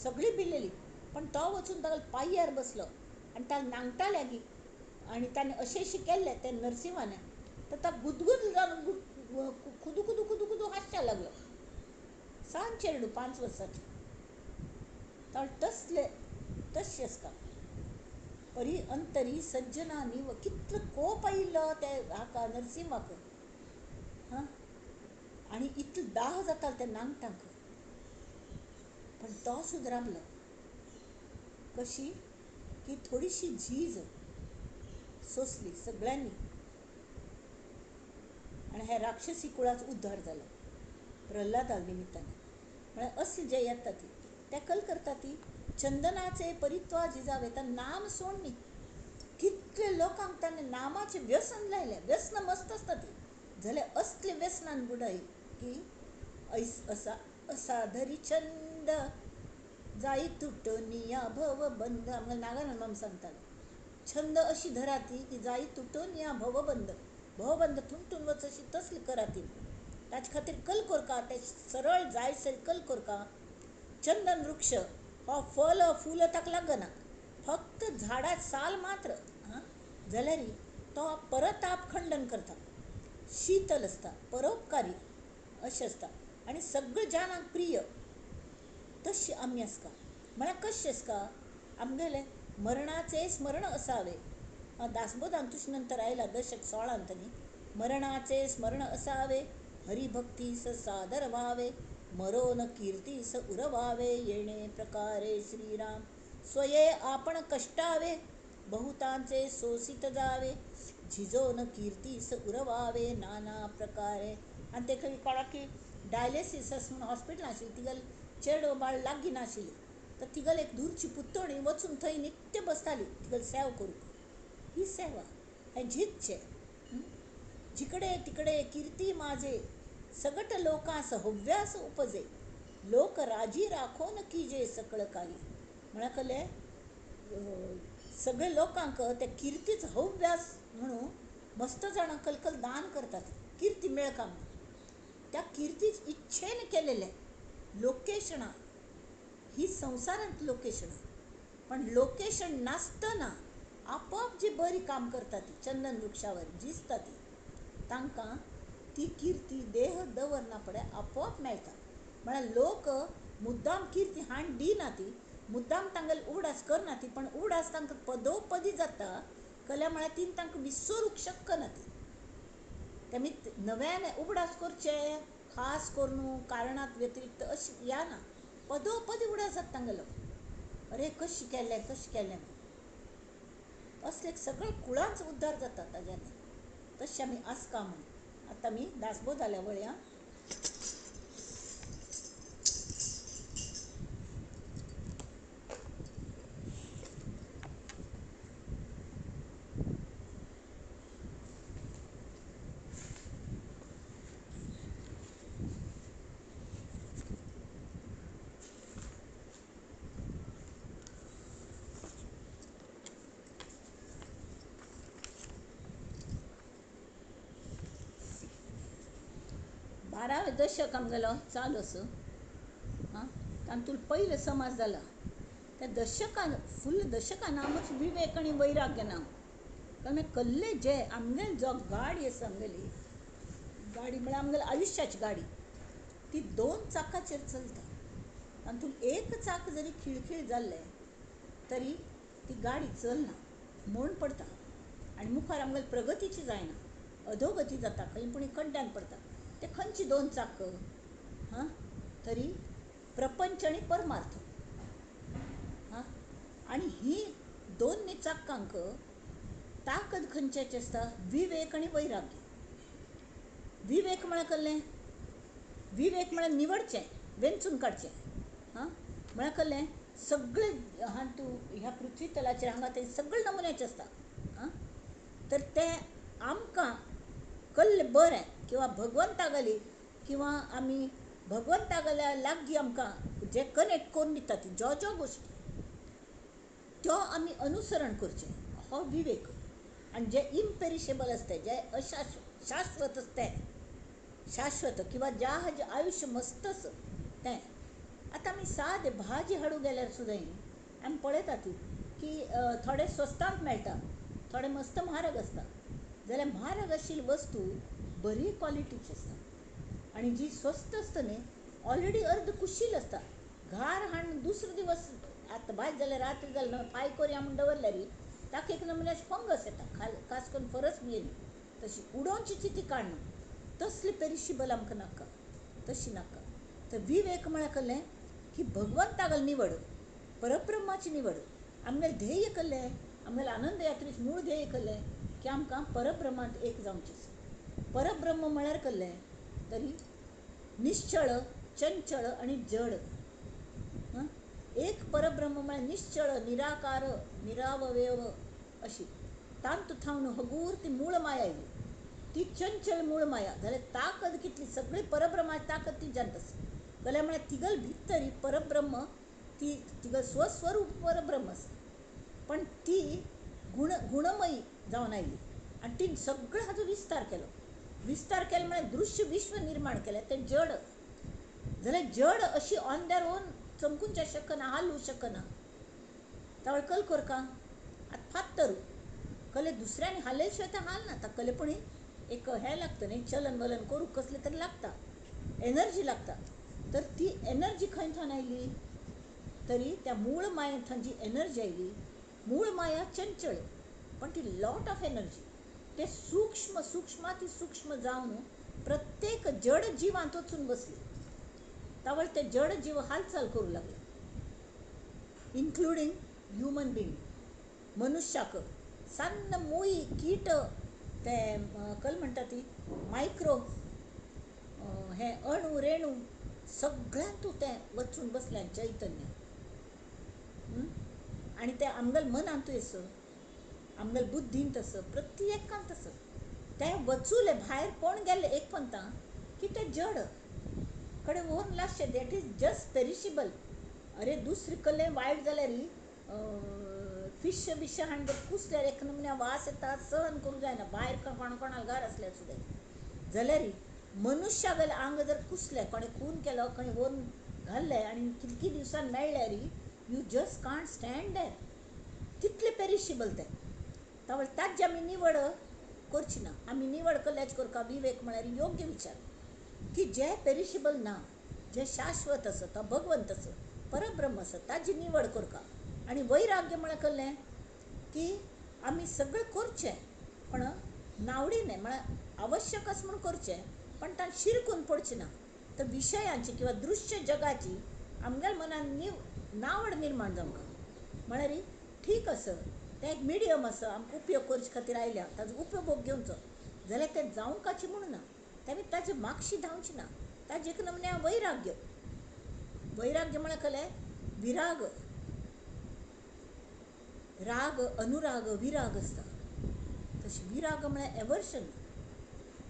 सगळी भिलेली, पण तो वचून ताका पांयार बसलो आनी ताका नांगटाल्या गी आनी ताणें अशें केल्लें त्या नरसिंहाने तर तो गुदगुद जावन खुदू खुदू खुदू खुदू हांसच्या लागलो. सान चेडूं 5 वर्साचें तो तसले तशें आसता. परी अंतरी सज्जनांनी कितलो कोप आयिल्लो ते हाका नरसिंहाक. हां, आनी इतलो दाह जातालो त्या नांगटांक, पण तो सुदराबलो. कशी की थोडीशी झीज सोंसली सगळ्यांनी आनी ह्या राक्षसी कुळाचो उद्धार जालो प्रल्हादा निमित्तान. म्हळ्यार असली जे येता ती ते कल करता ती चंदनाचे परित्वा झिजावे तर नाम सोडणी. कितले लोकांक ताणें नामाचें व्यसन लायलें. व्यसन मस्त आसता ती, जाल्यार असले व्यसनान बुडाय की असा असा धरी छंद जाई तुटोनिया भव बंद. आमकां नागानंद माम सांगतालो छंद अशी धराती की जाई तुटोनिया भवबंद, भवबंद तुंटून वच अशी तसली कराती. ताचे खातीर कल कोरका ते सरळ जायसर कल कोरका. चंदन वृक्ष हो फल फूल ताका लागना, फक्त झाडा साल मात्र. हां, जाल्यार तो परताप खंडन करता, शीतल आसता, परोपकारी अशें आसता आनी सगळे जनांक प्रिय. तशी आमी आसता. म्हळ्यार कशें आसता आमगेलें मरणाचें स्मरण असावे. दासबोधान तुजे नंतर आयला दशक 16 न्ही. मरणाचे स्मरण असावे, हरिभक्तीस सादर व्हावे, मरोन कीर्तीस उरवावे, येणे प्रकारे श्रीराम स्वये आपण कष्टावे, बहुतांचे सोसित जावे, झिजोन कीर्तीस उरवावे नाना प्रकारे. आनी ते खंय कळ्ळा की डायलिसीस म्हणून हॉस्पिटल आशिल्लें, तिगेलें चेडो बाळ लागीं नाशिल्लें, तर तिगेलें एक दूरची पुत्तोणी वचून थंय नित्य बसताली तिगेली सेवा करूंक. ही सेवा हें झिजचें. जिकडे तिकडे कीर्ती माझे, सगट लोकांस हव्यास उपजे, लोक राजी राखोन कीजे सकळ काही. म्हळ्यार कळ्ळें सगळे लोकांक त्या किर्तीच हव्यास म्हणून मस्त जाणां कलकल दान करतात कीर्ती मेळका म्हणून. त्या किर्तीच इच्छेन केलेलें लोकेशणां ही संवसारांत लोकेशणां, पण लोकेशन नासतना आपोआप जी बरी काम करता ती चंदन वृक्षावर झिजता ती, तांकां ती किर्ती देह दवरना पडे आपोआप मेळटा. म्हळ्यार लोक मुद्दाम किर्ती हाण दिना ती, मुद्दाम तांगेले उगडास करना ती, पण उगडास तांकां पदोपदी जाता. कल्या म्हळ्यार तीन तांकां विसरूंक शकना ती. तेमी नव्यान उगडास करचे खास करून कारणांत व्यतिरिक्त अशें या ना, पदोपदी उगडास जाता तांगेलो, अरे कशें केलें कशें केलें. असले सगळे कुळांचो उद्धार जाता ताज्यान. तशें आमी आसका म्हूण आतां आमी दासबोधाल्या वळया. बारावें दशक आमगेलो चालू आसा. आं, तातूंत पयलो समाज जाला. त्या दशकान फुल्ल दशका नामच विवेक आनी वैराग्य नाम. कारण कल्ले जे आमगेले जो गाडी आसा आमगेली गाडी म्हळ्यार आमगेली आयुश्याची गाडी ती 2 चाकाचेर चलता. तातूंत एक चाक जरी खिळखिळ जाल्लें तरी ती गाडी चलना, म्हूण पडटा आनी मुखार आमगेली प्रगतीची जायना, अधोगती जाता, खंय पूण खड्ड्यान पडटा. ते खंयची 2 चाक? हां, तरी प्रपंच आनी परमार्थ. हां, आनी ही दोन चाकांक ताकद खंयच्याची आसता? विवेक आनी वैराग्य. विवेक म्हळ्यार कसलें? विवेक म्हळ्यार निवडचें, वेंचून काडचें. हां, म्हळ्यार कसलें? सगळे हां तूं ह्या पृथ्वी तलाचेर हांगा थंय सगळे नमुन्याचे आसता. हां, तर ते आमकां कल्लें बरें किंवा भगवंतागली किंवा आमी भगवंतागल्या लागीं आमकां जे कनेक्ट करून दिता ती ज्यो ज्यो गोश्टी त्यो आमी अनुसरण करचें, हो विवेक. आनी जे इम्पेरिशेबल आसता, जे शाश्वत आसता, शाश्वत किंवा ज्या हाजें आयुश्य मस्त आसा तें. आतां आमी सादे भाजी हाडूंक गेल्यार सुद्दां आमी पळयतात की थोडे स्वस्तांत मेळटा, थोडे मस्त म्हारग आसता. जाल्यार म्हारग आशिल्ली वस्तू बरी क्वॉलिटीची आसता आनी जी स्वस्त आसता न्ही ऑलरेडी अर्द कुशील आसता. घार हाडून दुसरो दिवस आतां भायज जाल्यार रात्री जाल्यार ना फाय कोरया म्हूण दवरल्यार ताका एक नमुन्याचे फंगस येता, खास करून फरस बी येयली तशी उडोवची ती काडना. तसली पेरिशेबल आमकां नाका, तशी नाका. तर विवेक म्हळ्यार कसलें की भगवंतागल निवड, परब्रह्माची निवड. आमगेलें ध्येय कसलें, आमगेलें आनंद यात्रेचें मूळ ध्येय कसलें की आमकां परब्रह्मांत एक जावचें आसा. परब्रह्म म्हळ्यार कसलें तरी निश्चळ, चंचळ आनी जड. एक परब्रह्म म्हळ्यार निश्चळ, निराकार, निरावयव अशी. तांत थावन हगूर ती मूळ माया आयली, ती चंचल मूळ माया. जाल्यार ताकद कितली, सगळी परब्रह्माची ताकद ती जाणत आसा. जाल्यार म्हळ्यार तिगल भितर परब्रह्म, ती तिगल स्वस्वरूप परब्रह्म आसा, पण ती गुणमयी जावन आयली आनी तिणें सगळो हाजो विस्तार केलो. विस्तार केलो म्हळ्यार दृश्य विश्व निर्माण केलें, तें जड. जाल्यार जड अशी ऑन their own चमकूंक शकना, हालूंक शकना. तावळ कल कोरका आतां फातर कले दुसऱ्यांनी हालयले शिवाय तें हालना. ताका कले पण एक हें लागता न्ही, चलन वलन करूंक कसलें तरी लागता, एनर्जी लागता. तर ती एनर्जी खंय थंय आयली तरी त्या मूळ मायेंत जी एनर्जी आयली, मूळ माया चंचळ पण ती लॉट ऑफ एनर्जी. ते सूक्ष्म सूक्ष्माती सूक्ष्म जावन प्रत्येक जड जिवांत वचून बसली. तावळ ते जड जीव हालचाल करूं लागले, इन्क्लुडींग ह्युमन बिंग, मनुष्याक सान्न मुई कीट, ते कल म्हणटा ती मायक्रो, हे अणू रेणू सगळ्यांतू तें वचून बसलें चैतन्य. आनी तें आमगेल्या मनांतूय आसा, आमगेल्या बुद्धींत आसा, प्रत्येकांत आसा. तें वचूलें भायर कोण गेल्लें एक पंता की तें जड कडेन व्हरून लासचें, that is just perishable. अरे दुसरें कसलें वायट जाल्यार फिश बीश हाडून कुसल्यार एक नमुन्या वास येता, सहन करूंक जायना, भायर कोण कोणाक घर आसल्यार सुद्दां. जाल्यार मनुष्यागेलें आंग जर कुसलें, कोणें खून केलो, खंय व्हरून घाल्लें आनी कितके दिवसान मेळ्ळ्यार you just can't stand there, तितलें पेरिशेबल तें. तावळ ताजी आमी निवड करची ना. आमी निवड कसल्याच करता, विवेक म्हळ्यार योग्य विचार की जें पेरिशेबल ना, जें शाश्वत आसा, तो भगवंत आसा, परब्रह्म आसा, ताजी निवड करता. आनी वैराग्य म्हळ्यार कसलें की आमी सगळें करचें पण नावडीने, म्हळ्यार आवश्यक आसा म्हूण करचें पण तांकां शिरकून पडचें ना. तर विशयांची किंवा दृश्य जगाची आमगेल्या मनान नावड निर्माण जावंक म्हळ्यार ठीक आसा, तें एक मिडियम आसा, आमकां उपयोग करचे खातीर आयल्या, ताजो उपभोग घेवचो. जाल्यार तें जावंकाचें म्हूण ना, तेमी ताजे मागशी धांवची ना. ताजे एक नमुन्या वैराग्य. वैराग्य म्हळ्यार कसलें, विराग, राग, अनुराग, विराग आसता. तशें विराग म्हळ्यार एवर्शन,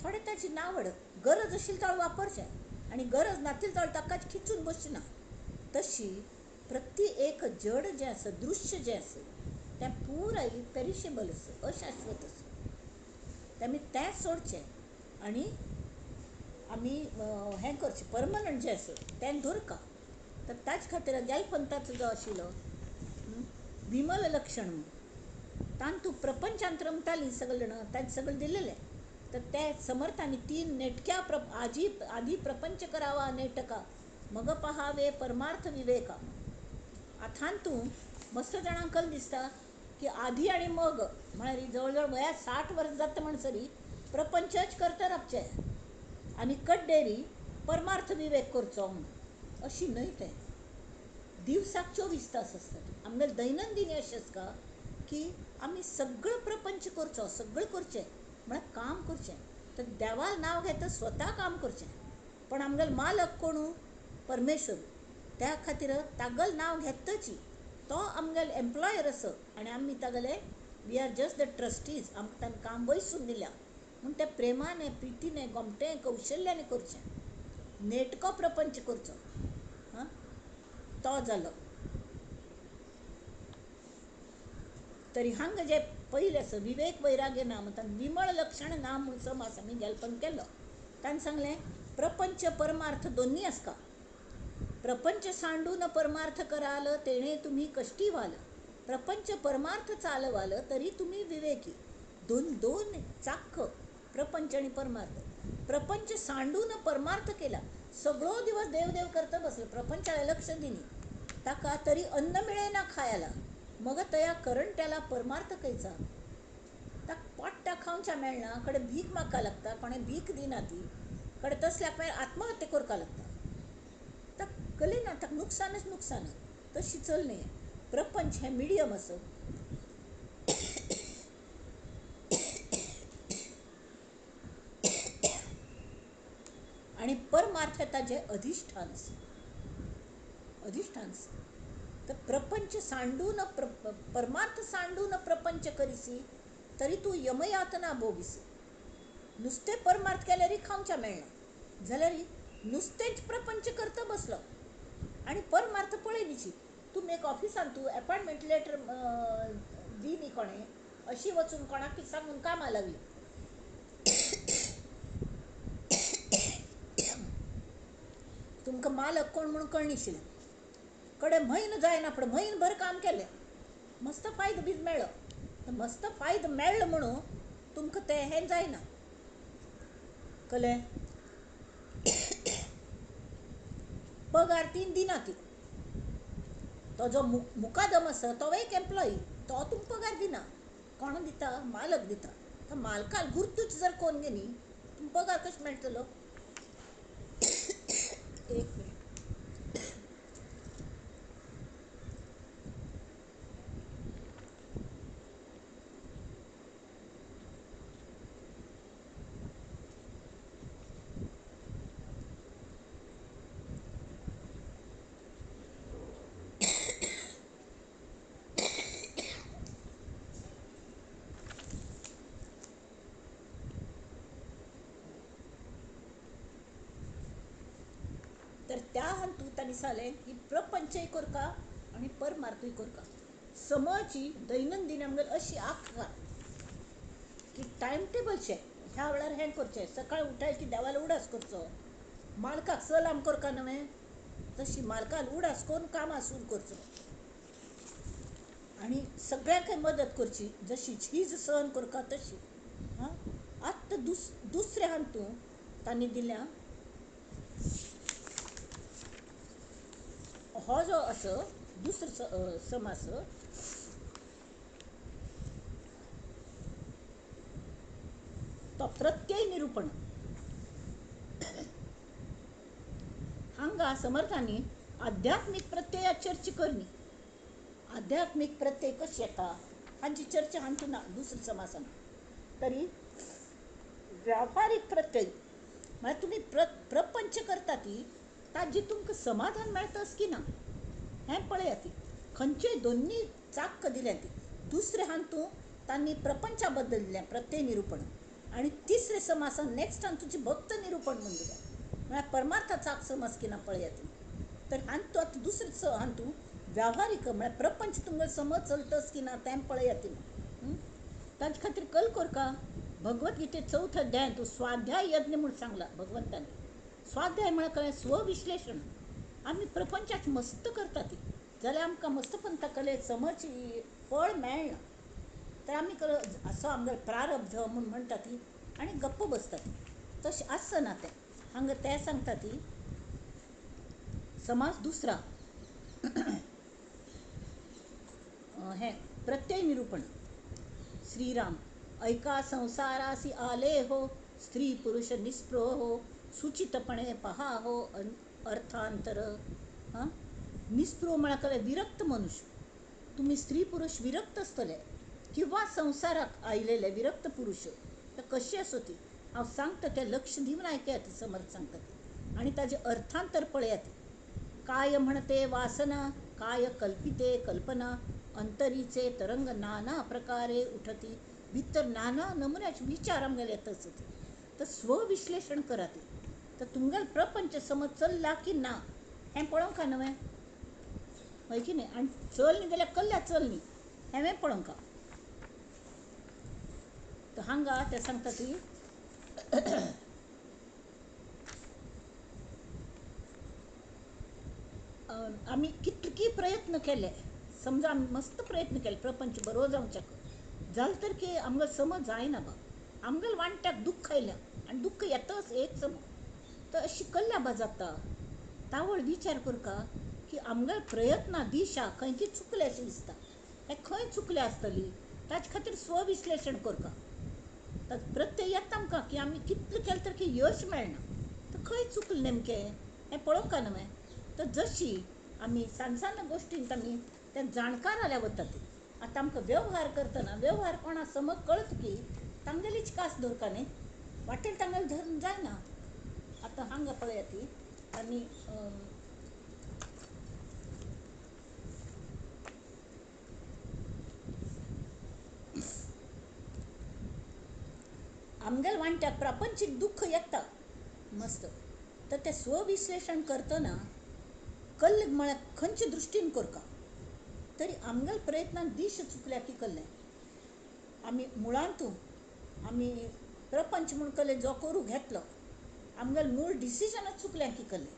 थोडें ताची नावड, गरज आशिल्ली तळ वापरचें आनी गरज नातिल्ली तळ ताकाच खिचून बसचें ना. तशी प्रति एक जड जें आसा, दृश्य जें आसा, तें पुराय पेरिशेबल आसा, अशाश्वत आसा. तें आमी तें सोडचें आनी आमी हें करचें, परमनंट जें आसा तें दवरका. तर ताजे खातीर गेलपंथाचो जो आशिल्लो विमल लक्षण म्हूण, तांतू प्रपंचांत रमतालीं सगळे जाणां, तांचें सगळें दिलेलें. तर ते समर्थांनी तीन नेटक्या आदी प्रपंच करावा नेटका, मग पहावे परमार्थ विवेका. आतां हातूं मस्त जाणांक कल दिसता की आदी आनी मग म्हळ्यार जवळ जवळ वया 60 वर्स जाता म्हणसरी प्रपंचच करता रावचें आनी कड्डेरी परमार्थ विवेक करचो म्हूण, अशी न्हय तें. दिवसाक 24 तास आसतात. आमगेलें दैनंदिनी अशें आसता की आमी सगळो प्रपंच करचो, सगळें करचें म्हळ्यार काम करचें. तर देवाक नांव घेता स्वता काम करचें, पण आमगेलो मालक कोणू, परमेश्वर. त्या खातीर तागेलें नांव घेतची, तो आमगेलो एम्प्लॉयर आसा आनी आमी तागेले we are just the trustees, आमकां ताणें काम वयसून दिलां म्हूण तें प्रेमाने, प्रितीने, गोमटें कौशल्याने करचें, नेटको प्रपंच करचो. हां, तो जालो. तरी हांगा जे पयलें आसा विवेक वैराग्य ना म्हणटा, विमळ लक्षण ना म्हूण समास आमी गेलपण केलो. ताणें सांगलें प्रपंच परमार्थ दोन्ही आसता. प्रपंच सांडून परमार्थ कराल तेणे तुम्ही कष्टी व्हाल, प्रपंच परमार्थ चालवाल तरी तुम्ही विवेकी. दोन दोन चाक्क प्रपंच आणि परमार्थ. प्रपंच सांडून परमार्थ केला, सगळो दिवस देव देव करता बसलो, प्रपंचाला लक्ष दिनी, ताका तरी अन्न मिळेना खायला, मग तया करंट्याला परमार्थ खंयचा. ताका पोट्टा खावच्या मेळना, कडे भीक मागका लागता, कोणे भीक दिना ती, कडे तसल्याक मागीर आत्महत्या करपा लागता. ताका कले ना, ताका नुकसानच नुकसान. तशी चल न्ही. प्रपंच हें मिडियम आसा. आणि परमार्थ ताजें अधिष्ठान आसा, अधिष्ठान आसा. तर प्रपंच सांडून परमार्थ सांडून प्रपंच करीसी तरी तूं यमयातना भोगीसी. नुस्तें परमार्थ केल्यारय खावच्या मेळना जाल्यार नुस्तेंच प्रपंच करता बसलो आनी परमार्थ पळयनीची. तुमी एक ऑफिसान तूं एपॉयंटमेंट लेटर दी न्ही कोणें, अशी वचून कोणाक सांगून कामां लागली, तुमकां मालक कोण म्हूण कळनाशिल्लें, कडेन म्हयनो जायना फुडें म्हयनभर काम केलें, मस्त फायदो बी मेळ्ळो. मस्त फायदो मेळ्ळो म्हणून तुमकां तें हें जायना. कळ्ळें? पगार तीन दिना ती, तो जो मुकादम आसा तो एक एम्प्लॉई, तो तुमकां पगार दिना. कोण दिता? मालक दिता. तर मालकाक गुर्तूच जर कोण न्ही तुमकां पगार कसो मेळटलो? एक मिनट. तर त्या हातूंत तांणी सांगलें की प्रपंचय करका आनी परमार्थूय करका. समाची दैनंदिन आमगेर अशी आखा की टायम टेबलचें, ह्या वेळार हें करचें, सकाळी उठाय की देवालो उडास करचो, मालकाक सलाम करका न्हय तशी मालकाक उडास करून कामां सुरू करचो आनी सगळ्यांकय मदत करची, जशी झीज सहन करका तशी. हां, आतां दुसऱ्या हातूंत तांणी दिल्या हो जो आसा दुसरो समास तो प्रत्यय निरूपण. हांगा समर्थांनी आध्यात्मीक प्रत्यया चर्चा करणी. आध्यात्मीक प्रत्यय कशें येता हांची चर्चा हांतूं ना दुसऱ्या समासान. तरी व्यावहारीक प्रत्यय म्हळ्यार तुमी प्रपंच करता ती ताजी तुमकां समाधान मेळटाच की ना हें पळयात. खंयचेय दोन्ही चाक्क दिल्या ती. दुसरें हातूंत तांणी प्रपंचा बद्दल दिलें प्रत्यय निरूपण, आनी तिसरें समासान नॅक्स्ट हातूंत भक्त निरूपण म्हूण दिलें, म्हळ्यार परमार्थाचाक समज की ना पळयात. तर हातूंत आतां दुसरें हातूंत व्यावहारीक म्हळ्यार प्रपंच तुमकां समज चलतच की ना तें पळयात. ताजे खातीर कल करका भगवद्गीते चवथ्या अध्यायांत स्वाध्याय यज्ञ म्हूण सांगला भगवंतान. स्वाध्याय म्हळ्यार कळ्ळें स्वविश्लेशण. आमी प्रपंचाक मस्त करता ती जाल्यार आमकां मस्तपंथा कले समज फळ मेळना तर आमी असो आमगेलो प्रारब्ध म्हूण म्हणटा ती आनी गप्प बसता ती. तशें आसना तें. हांगा तें सांगता ती समाज दुसरा हें प्रत्यय निरूपण. श्रीराम ऐका संसारासी आले हो, स्त्री पुरुष निस्पृह हो, सुचितपणे पहा हो अर्थांतर. हां, निस्पृह म्हळ्यार कळ्ळें विरक्त मनुष्य. तुमी स्त्री पुरुष विरक्त आसतले किंवा संवसाराक आयलेले विरक्त पुरुष तर कशी आसो ती हांव सांगता तें लक्ष दिवन आयकयात समर्थ सांगता ती आनी ताजें अर्थांतर पळयात. काय म्हणते वासना, काय कल्पिते कल्पना, अंतरीचे तरंग नाना प्रकारे उठती. भितर नाना नमुन्याचे विचार आमगेले येत आसत. तर स्वविश्लेशण करात. तर तुमगेलो प्रपंच समज चल्ला की ना हें पळोवंक न्हय, हय की न्ही? आनी चल न्ही जाल्यार कल्ल्या चल न्ही हेंवें पळोवंक. तर हांगा ते सांगता ती आमी कितकी प्रयत्न केले, समजा आमी मस्त प्रयत्न केले प्रपंच बरो जावच्याक, जालें तर की आमकां समज जायना बा, आमगेल्या वांट्याक दुख्ख आयलें आनी दुख्ख येताच एक समज, तर अशी कल्ल्या बा जाता. तावळ विचार करका की आमगेल्या प्रयत्ना दिशा खंयची चुकल्या अशें दिसता, हें खंय चुकल्या आसतली ताचे खातीर स्वविश्लेशण करका. तर प्रत्यय येता आमकां की आमी कितलें केलें तर की यश मेळना, तर खंय चुकलें नेमकें हें पळोवंक न्हय. तर जशी आमी सान सान गोश्टींत आमी ते जाणकार जाल्या वता ती. आतां आमकां वेव्हार करतना वेव्हार कोणा समज कळत की तांगेलीच कास दवरका न्ही, वाटेल तांगेली धरून जायना. आतां हांगा पळया ती आनी आमगेल्या वांट्याक प्रापंचीक दुख्ख येता मस्त, तर तें स्वविश्लेशण करतना कल्ल म्हळ्यार खंयचे दृश्टीन करका, तरी आमगेल्या प्रयत्नान दिश चुकल्या की कल्लें आमी मुळांतू आमी प्रपंच म्हूण कल्लें जो करूं घेतलो आमगेलें मूळ डिसिजनच चुकलें की कल्लें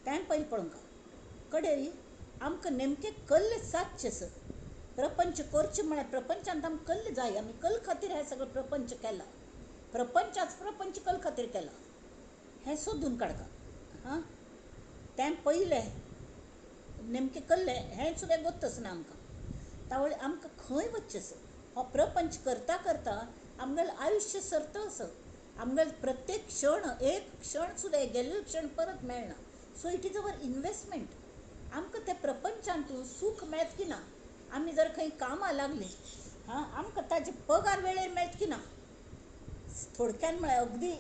तें पयलीं पळोवंक कडेन आमकां नेमकें कल्लें सादचें सर. प्रपंच करचें म्हळ्यार प्रपंचांत आमकां कल्ल जाय, आमी कल खातीर हें सगळें प्रपंच केला, प्रपंचाच प्रपंच कल खातीर केला हें सोदून काडका. हां, तें पयलें नेमकें कल्लें हें सुद्दां गोत्तच ना आमकां. तावळ आमकां खंय वचचें सर, हो प्रपंच करता करता आमगेलें आयुश्य सरता सर, आमगेलें प्रत्येक क्षण एक क्षण सुद्दां गेल्लो क्षण परत मेळना. So it is our investment. आमकां त्या प्रपंचांतून सूख मेळत की ना, आमी जर खंय कामां लागलीं हां आमकां ताजे पगार वेळेर मेळत की ना, थोडक्यान म्हळ्यार अगदी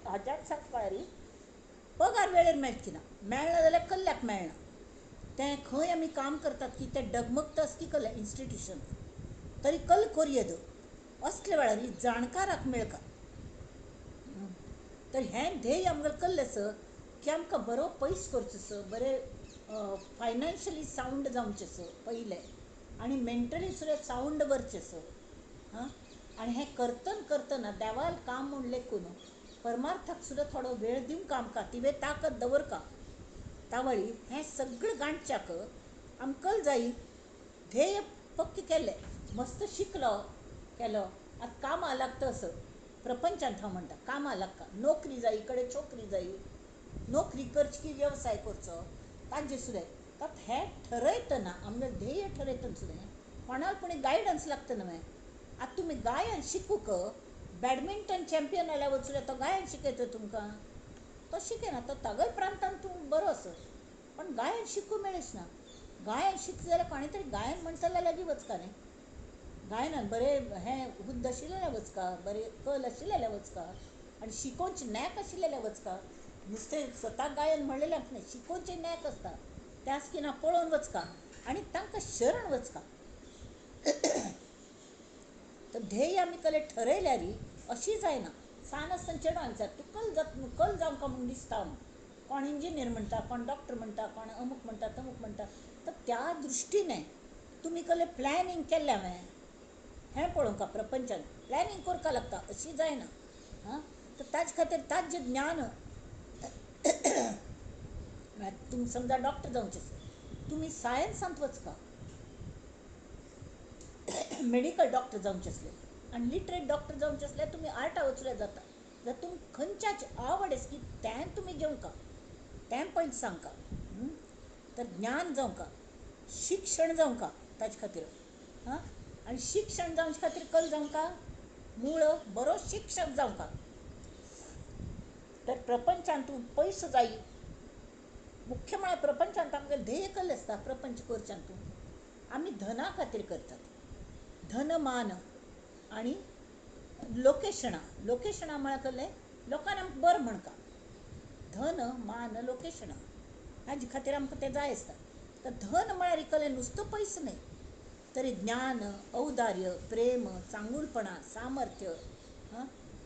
हाज्यात सांगपा पगार वेळेर मेळत की ना, मेळना जाल्यार कल्ल्याक मेळना. तें खंय आमी काम करतात की तें डगमगता की कल्लें इन्स्टिट्युशन तरी कल कोरयेद असल्या वेळार जाणकाराक मेळका. तर हें ध्येय आमगेलें कल्लें सर की आमकां बरो पयस करचो सर, बरें फायनान्शियली सावंड जावचें सर पयलें, आनी मेंटली सुद्दां सावंड वरचें सर. हां, आनी हें करतना करतना देवाल काम म्हूण लेखून परमार्थाक सुद्दां थोडो वेळ दिवंक आमकां तिवें ताकद दवरका. तावळी हें सगळें गांठच्याक आमकां जाय ध्येय पक्कें केलें, मस्त शिकलो केलो, आतां कामां लागता असो प्रपंचांत हांव म्हणटा कामां लागता, नोकरी जाय कडे छोकरी जाय, नोकरी करची की वेवसाय करचो ताजें सुद्दां. तर हें ठरयतना आमगेलें ध्येय ठरयतना सुद्दां कोणाक कोणी गायडन्स लागता न्हय. आतां तुमी गायन शिकूंक बॅडमिंटन चॅम्पियन जाल्यार वचूं तो गायन शिकयता तुमकां, तो शिकयना, तो तागल प्रांतान तूं बरो आस, पण गायन शिकूंक मेळच ना. गायन शिकता जाल्यार कोणें तरी गायन म्हणटल्या लागीं वचका न्ही, गायनान बरें हें हुद्द आशिल्ल्या वचका, बरें कल आशिल्ल्या वचका आनी शिकोवचें नॅक आशिल्ल्या वचका. नुस्तें स्वता गायन म्हणलेलें न्हय, शिकोवचें नॅक आसता त्याच की ना पळोवन वचका आनी तांकां शरण वचका. तर ध्येय आमी कले ठरयल्यार अशी जायना. सान आसतना चेडवान विचार तूं कल जात कल जावंक म्हूण दिसता, कोण इंजिनियर म्हणटा, कोण डॉक्टर म्हणटा, कोण अमूक म्हणटा तमूक म्हणटा. तर त्या दृश्टीने तुमी कले प्लॅनिंग केल्लें हांवें हें पळोवंक प्रपंचान प्लॅनिंग करपाक लागता अशी जायना. हां, तर ताजे खातीर ताजें ज्ञान तुमी समजा डॉक्टर जावचें तुमी सायन्सांत वचका, मेडिकल डॉक्टर जावचें आसलें आनी लिटरेट डॉक्टर जावचें आसल्यार तुमी आर्टा वचल्यार जाता. जर तुमकां खंयच्याच आवड आसा की तें तुमी घेवंका, तें पयलीं सांगका. तर ज्ञान जावंका, शिक्षण जावंका ताजे खातीर. हां, आनी शिक्षण जावचे खातीर कल जावंका मूळ बरो शिक्षक जावंका. तर प्रपंचांत पयसो जाय मुख्य म्हळ्यार प्रपंचांत आमगेलें ध्येय कल्लें आसता. प्रपंच करच्यांतू आमी धना खातीर करतात, धन मान आनी लोकेशणां. लोकेशणां म्हळ्यार कल्लें लोकांनी आमकां बरें म्हणका, धन मान लोकेशणां हाजे खातीर आमकां तें जाय आसता. तर धन म्हळ्यार कल्लें नुस्तो पयसो न्हय, तरी ज्ञान, औदार्य, प्रेम, चांगुलपणा, सामर्थ्य,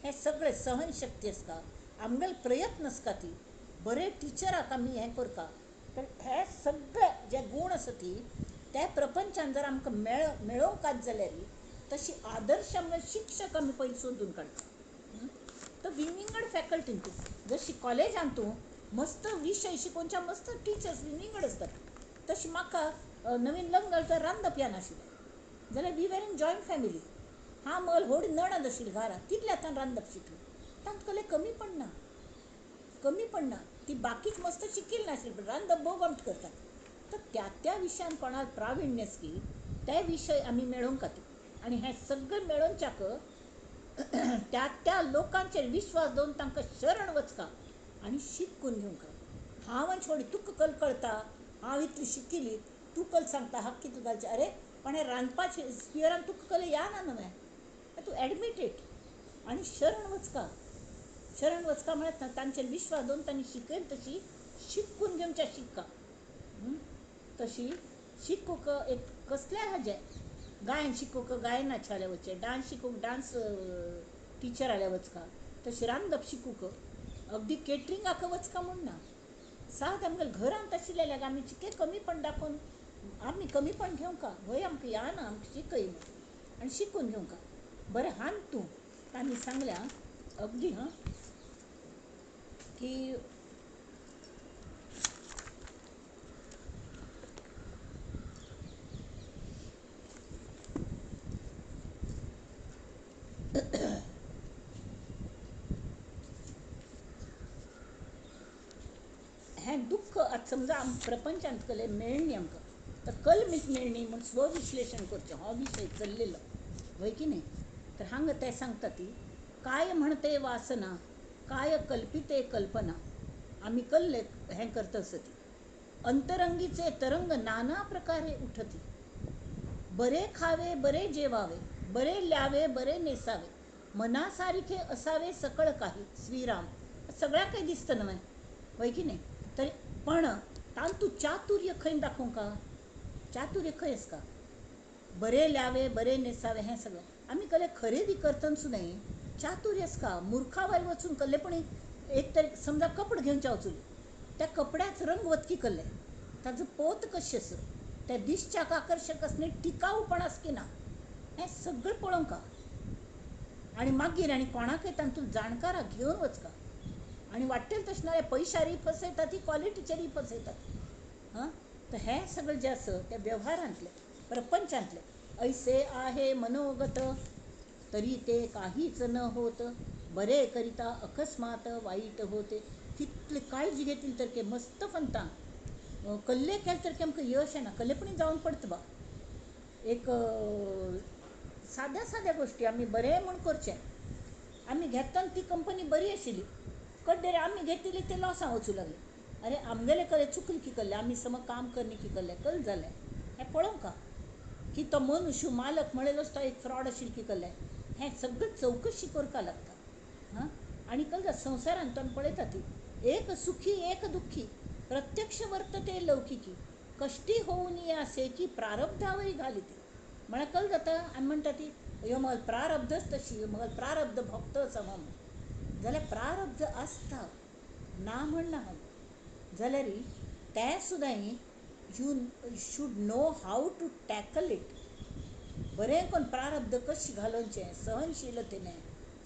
हें सगळें सहनशक्ती आसता, आमगेले प्रयत्न आसता ती बरे टिचराक आमी हें करता. तर हे सगळे जे गूण आसा ती त्या प्रपंचान जर आमकां मेळोवंक जाल्यार तशी आदर्श आमगे शिक्षक आमी पयलीं सोदून काडटा. तर विंगड फॅकल्टीन तूं जशी कॉलेजान तूं मस्त विशय शिकोवच्या मस्त टिचर्स निंगड आसतात. तशें म्हाका नवीन लग्न जालें तर रांदप येनाशिल्लें जाल्यार we were in joint family. हांव म्हगेली व्हड नणद आशिल्ली घरा, तितले आतां रांदप शिकलें. तांकां कसलें कमी पडना, कमी पडना. ती बाकीच मस्त शिकिल्ली नाशिल्ली पण रांदप भोव गोमट करतात. तर त्या त्या विशयान कोणाक प्राविण्य आसली ते विशय आमी मेळोवंक खातीर आनी हें सगळें मेळोवच्याक त्या त्या लोकांचेर विश्वास दवरून तांकां शरण वचका आनी शिकून घेवंक. हांव आनी थोडी तुका कल कळटा, हांव इतली शिकिल्ली, तूं कल सांगता हाका कितलें घालचें. अरे पण हें रांदपाचें स्पियरान तुका कल या ना न्हय, तूं एडमिटेड आनी शरण वचका. शरण वचका म्हळ्यार तांचेर विश्वास दवरून तांणी शिकयली तशी शिकून घेवच्या शिक्का. तशी शिकूंक एक कसल्याय हाजें गायन शिकूंक गायनाचें जाल्यार वचचें, डांस शिकूंक डांस टिचर जाल्यार वचका, तशें रांदप शिकूंक अगदी केटरिंगाक वचका म्हूण ना. साद आमगेल्या घरांत आशिल्ले आमी चिके कमीपण दाखोवन आमी कमीपण घेवंका, व्हय आमकां या ना आमकां शिकय म्हूण आनी शिकून घेवंका. बरें हान तूं तांणी सांगल्या अगदी हां की हें दुख्ख आतां समजा आम प्रपंचांत कले मेळणी आमकां तर कलमीच मेळणी म्हूण स्वविश्लेशण करचें हो विशय चल्लेलो व्हय की न्ही. तर हांगा तें सांगता ती काय म्हणते वासना काय कल्पिते कल्पना आमी कल्ले हें करता आसती. अंतरंगीचे तरंग नाना प्रकारे उठती. बरे खावे बरे जेवावे बरे ल्यावे बरे नेसावे मनासारखे असावे सकळ काही. श्रीराम सगळ्यांकय दिसता न्हय व्हय की न्ही. तरी पण तांतू चातुर्य खंय दाखोवंक का, चातुर्य खंय आसता. बरे ल्यावे बरे नेसावे हें सगळें आमी कले खरेदी करतना सुद्दां चातुर्य आसता. मुर्खावाय वचून कल्ले पण एक तर समजा कपडे घेवच्या वचून त्या कपड्याच रंग वतकी कल्ले ताजो पोत कशें आसा त्या दिसच्याक आकर्शक आसना, टिकाऊपण आसा की ना हें सगळें पळोवंक आनी मागीर आनी कोणाकय तातूंत जाणकाराक घेवन वचका. आनी वाडटेल तशें नाजाल्यार पयशारय फसयतात ती क्वॉलिटीचेरय फसयतात. हां तर हें सगळें जें आसा तें वेव्हारांतलें प्रपंचांतलें. ऐसे आहे मनोगत तरी ते काहीच न होत बरे करिता अकस्मात वाईट होते. तितली काळजी घेतली तर के मस्त फंता कल्ले केले तर आमकां यश येना, कल्लेपणी जावन पडटा बा. एक साद्या साद्या गोश्टी आमी बरें म्हूण करचें. आमी घेतना ती कंपनी बरी आशिल्ली, कड्डेर आमी घेतिल्ली ते लॉसां वचूं लागले. अरे आमगेले कले चुकले की कल्ले आमी सम काम करनी की कल्ले कल जालें हें पळोवंक की तो मनुष्य मालक म्हणलेलोच तो एक फ्रॉड आशिल्लो की कल्ले हें सगळें चवकशी करपाक लागता. हां आनी कल संवसारांत आमी पळयता ती एक सुखी एक दुख्खी प्रत्यक्ष वर्तते लौकिकी कश्टी होऊन असे की प्रारब्धावरी घाली ती. म्हळ्यार कल जाता आमी म्हणटा ती ह्यो मगल प्रारब्धच तशी मगल प्रारब्ध भोगतच हांव म्हूण. जाल्यार प्रारब्ध आसता ना म्हणना हांव, जाल्यार तें सुद्दां you should know how to tackle it. बरें करून प्रारब्ध कशें घालोवचें सहनशीलतेने,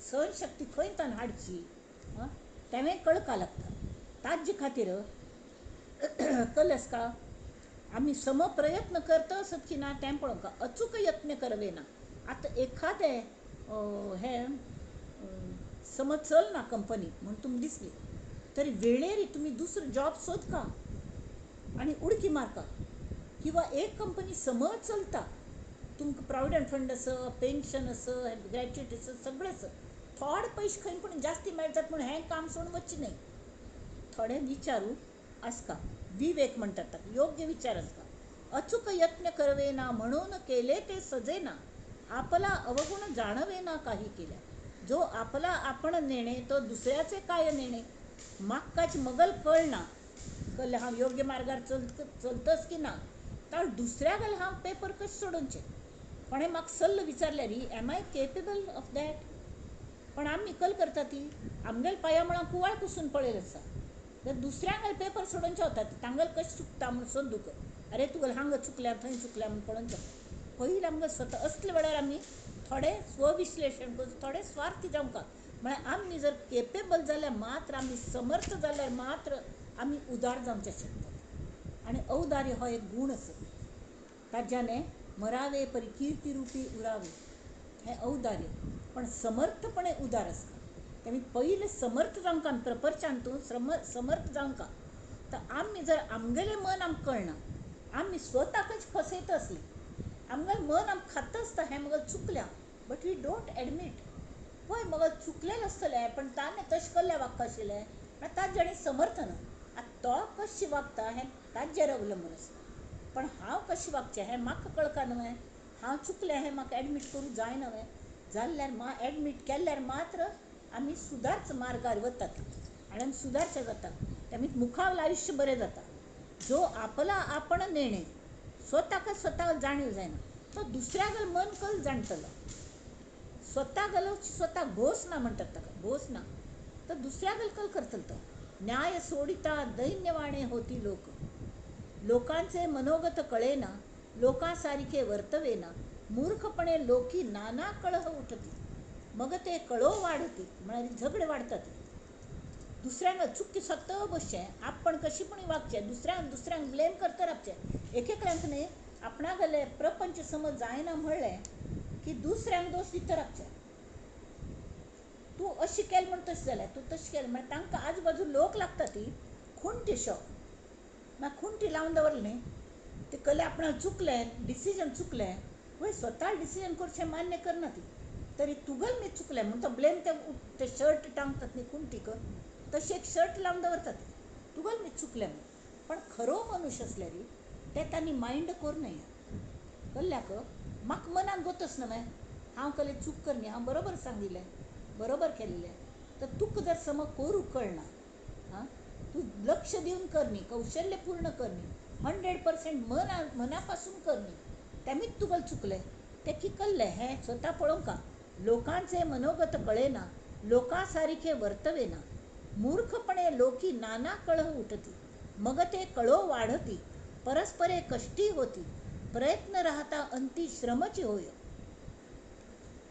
सहनशक्ती खंय तान हाडची आं तेंवें कळपाक लागता. ताजे खातीर कल आसता आमी सम प्रयत्न करता आसत की ना तें पळोवंक. अचूक यत्न करवे ना. आतां एखादें हें समज चलना कंपनी म्हूण तुमकां दिसली तरी वेळेर तुमी दुसरो जॉब सोदका आनी उडकी मारका. किंवा एक कंपनी समज चलता तुमकां प्रोविडंट फंड आसा, पेन्शन आसा, ग्रॅच्युटी आसा, सगळें आसा, थोडे पयशे खंय पूण जास्ती मेळटात म्हूण हें काम सोडून वचचें न्हय. थोडे विचारू आसता, विवेक म्हणटात ताका, योग्य विचार आसता. अचूक यत्न करवे ना म्हणून केले ते सजेना आपला अवगुण जाणवे ना काही केल्या. जो आपला आपण नेणे तो दुसऱ्याचे काय नेणे. माक्काच मगल कळना कळ्ळें हांव योग्य मार्गार चलतच की ना तर दुसऱ्या गल हांव पेपर कशें सोडोवचें. कोणें म्हाका सल्लो विचारल्यार am I capable of that. पण आमी कल करता ती आमगेल्या पांया मुळां कुवाळ कुसून पळयत आसा तर दुसऱ्यांगेले पेपर सोडोवचे वता तांगेले कशें चुकता म्हूण सोदूंक. अरे तुगेलें हांगा चुकल्या थंय चुकल्या म्हूण पळोवचें. पयलीं आमकां स्वता असल्या वेळार आमी थोडें स्वविश्लेशण करून थोडे स्वार्थी जावंक. म्हळ्यार आमी जर केपेबल जाल्यार मात्र, आमी समर्थ जाल्यार मात्र आमी उदार जावचें शकतात. आनी औदार्य हो एक गूण आसा. ताज्याने मरावे परी कीर्ती रुपी उरावे, हें औदार्य. पण समर्थपणे उदार आसता. तेमी पयलें समर्थ जावंक आमी प्रपंचांतू समर्थ जावंक. तर आमी जर आमगेलें मन आमकां कळना, आमी स्वताकच फसयता आसली, आमगेलें मन आमकां खाता आसता हें मगो चुकल्या, बट we don't admit. हय मगो चुकलेलें आसतलें, पण ताणें तशें केल्लें वागता आशिल्लें म्हळ्यार ताजें आनी समर्थ ना. आतां तो कशें वागता हें ताजेर अवलंबून आसा. पण हांव कशें वागचें हें म्हाका कळका न्हय, हांव चुकलें हें म्हाका एडमीट करूंक जायना न्हय, जाल्यार एडमीट केल्यार मात्र आमी सुदारच मार्गार वतात आनी आमी सुदारचे जाता. तेमी मुखावल आयुश्य बरें जाता. जो आपला आपण नेणे, स्वताक स्वता जाणीव जायना, तो दुसऱ्यागेलें मन कल जाणटलो. स्वता गेलो स्वता घोस ना म्हणटात ताका, घोस ना तर दुसऱ्यागेलें कल करतलो तो. न्याय सोडिता दैन्यवाणे होती लोक, लोकांचे मनोगत कळेना, लोकां सारखे वर्तवेना, मूर्खपणे लोकी नाना कळह उठती, मग ते कळो वाडती, म्हळ्यार झगडे वाडतात. दुसऱ्यांक चुकी स्वता बसचें, आपण कशी पण वागचें, दुसऱ्यांक दुसऱ्यांक ब्लेम करता रावचें. एक एकल्यांक न्ही आपणागेले प्रपंच समज जायना म्हणलें की दुसऱ्यांक दोश दिता रावचें. तूं अशें केलें म्हूण तशें जालें, तूं तशें केलें म्हळ्यार तांकां आजूबाजू लोक लागता ती खुंटी शो. मागीर खुंटी लावन दवरलें न्ही, ते कले आपणाक चुकलें, डिसिजन चुकलें, वय स्वता डिसिजन करचें मान्य करना ती, तरी तुगेलें मी चुकलें म्हूण तो ब्लेम ते शर्ट टांगतात न्ही खुंटीक, तशें एक शर्ट लावन दवरतात, तुगेलें मी चुकलें म्हूण. पण खरो मनुष्य आसल्यार ते तांणी मायंड करूं नये. कल्ल्याक म्हाका मनाक गोतच न्हय, हांव कले चूक करनी, हांव बरोबर सांगिल्लें, बरोबर केल्लें, तर तुका जर समज करूंक कळना, आं तूं लक्ष दिवन करनी, कौशल्य पूर्ण करनी, 100% मना पासून करनी, तेमीच तुगेलें चुकलें तें की कल्लें हें स्वता पळोवंका. लोकांचे मनोगत कळेना, लोकां सारखे वर्तवेना, मूर्खपणे लोकी नाना कळह उठती, मग ते कळो वाढती, परस्परे कष्टी होती, प्रयत्न राहता अंती श्रमची होय.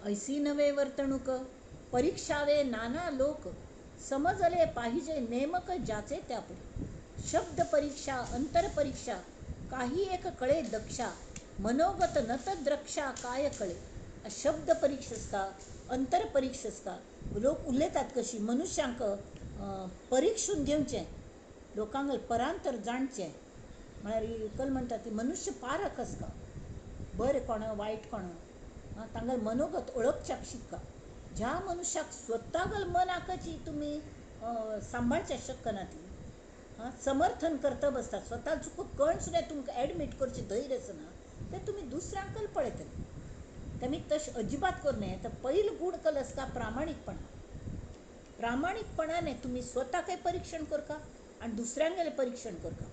ऐसी नवे वर्तणूक परीक्षावे नाना लोक, समजले पाहिजे नेमक ज्याचे त्यापरी. शब्द परीक्षा अंतर परीक्षा, काही एक कळे दक्षा, मनोगत नतद्रक्षा काय कळे. शब्द परीक्षसका अंतर परीक्षसका, लोक उलयतात कशी मनुष्यांक परीक्षून घेवचें, लोकांक परांतर जाणचें. म्हळ्यार कल म्हणटा ती मनुष्य पारख आसता, बरें कोण वायट कोण तांगेलें मनोगत ओळखच्याक शिकका. ज्या मनुष्याक स्वतागेलें मनाकची तुमी सांबाळचें शकना ती समर्थन करता बसता, स्वता चुकून कण सुद्दां तुमकां एडमीट करचें धैर्य आसना, तें तुमी दुसऱ्यांकल पळयतले. तेमी तशें अजिबात करूं नये. तर पयलो गूण कल आसता प्रामाणीकपणा. प्रामाणीकपणाने तुमी स्वताकय परीक्षण करका आनी दुसऱ्यांगेलें परीक्षण करका.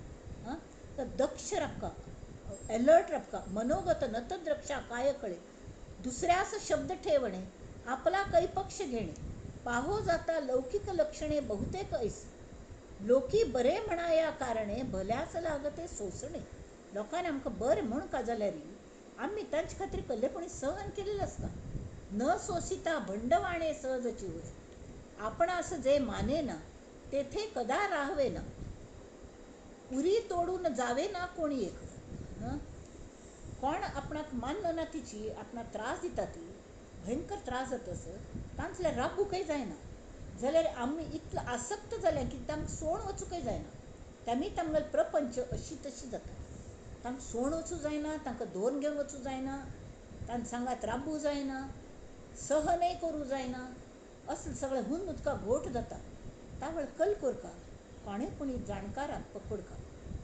आं तर दक्ष राबका, एलर्ट राबका, मनोगत नतद्रक्षा काय कळे. दुसऱ्यास शब्द ठेवणे, आपला कै पक्ष घेणे, पाहो जाता लौकिक लक्षणे बहुतेक ऐसी, लोकी बरे म्हणाया कारणे भल्यास लागते सोसणे. लोकांनी आमकां बरें म्हूण का जाल्यार आमी तांचे खातीर कल्लेपणी सहन केलेलें आसता. न सोसिता भंडवाणे सहजची होय, आपणास जे माने ना तेथे कदा राहवे ना, उरी तोडून जावे ना कोणी एक. कोण आपणाक मानना ना तिची, आपणाक त्रास दिता ती, भयंकर त्रास जाता असो, तांचल्यार राबूंकय जायना. जाल्यार आमी इतलो आसक्त जाल्या की तांकां सोड वचूंकय जायना. तेमी तांगेलो प्रपंच अशी तशी जाता. तांकां सोड वचूं जायना, तांकां धरून घेवन वचूं जायना, तांकां सांगात राबूं जायना, सहनय करूं जायना, असलें सगळें हून उदका घोट जाता. तावळ कल करका, कोणें कोणी जाणकाराक पकडका.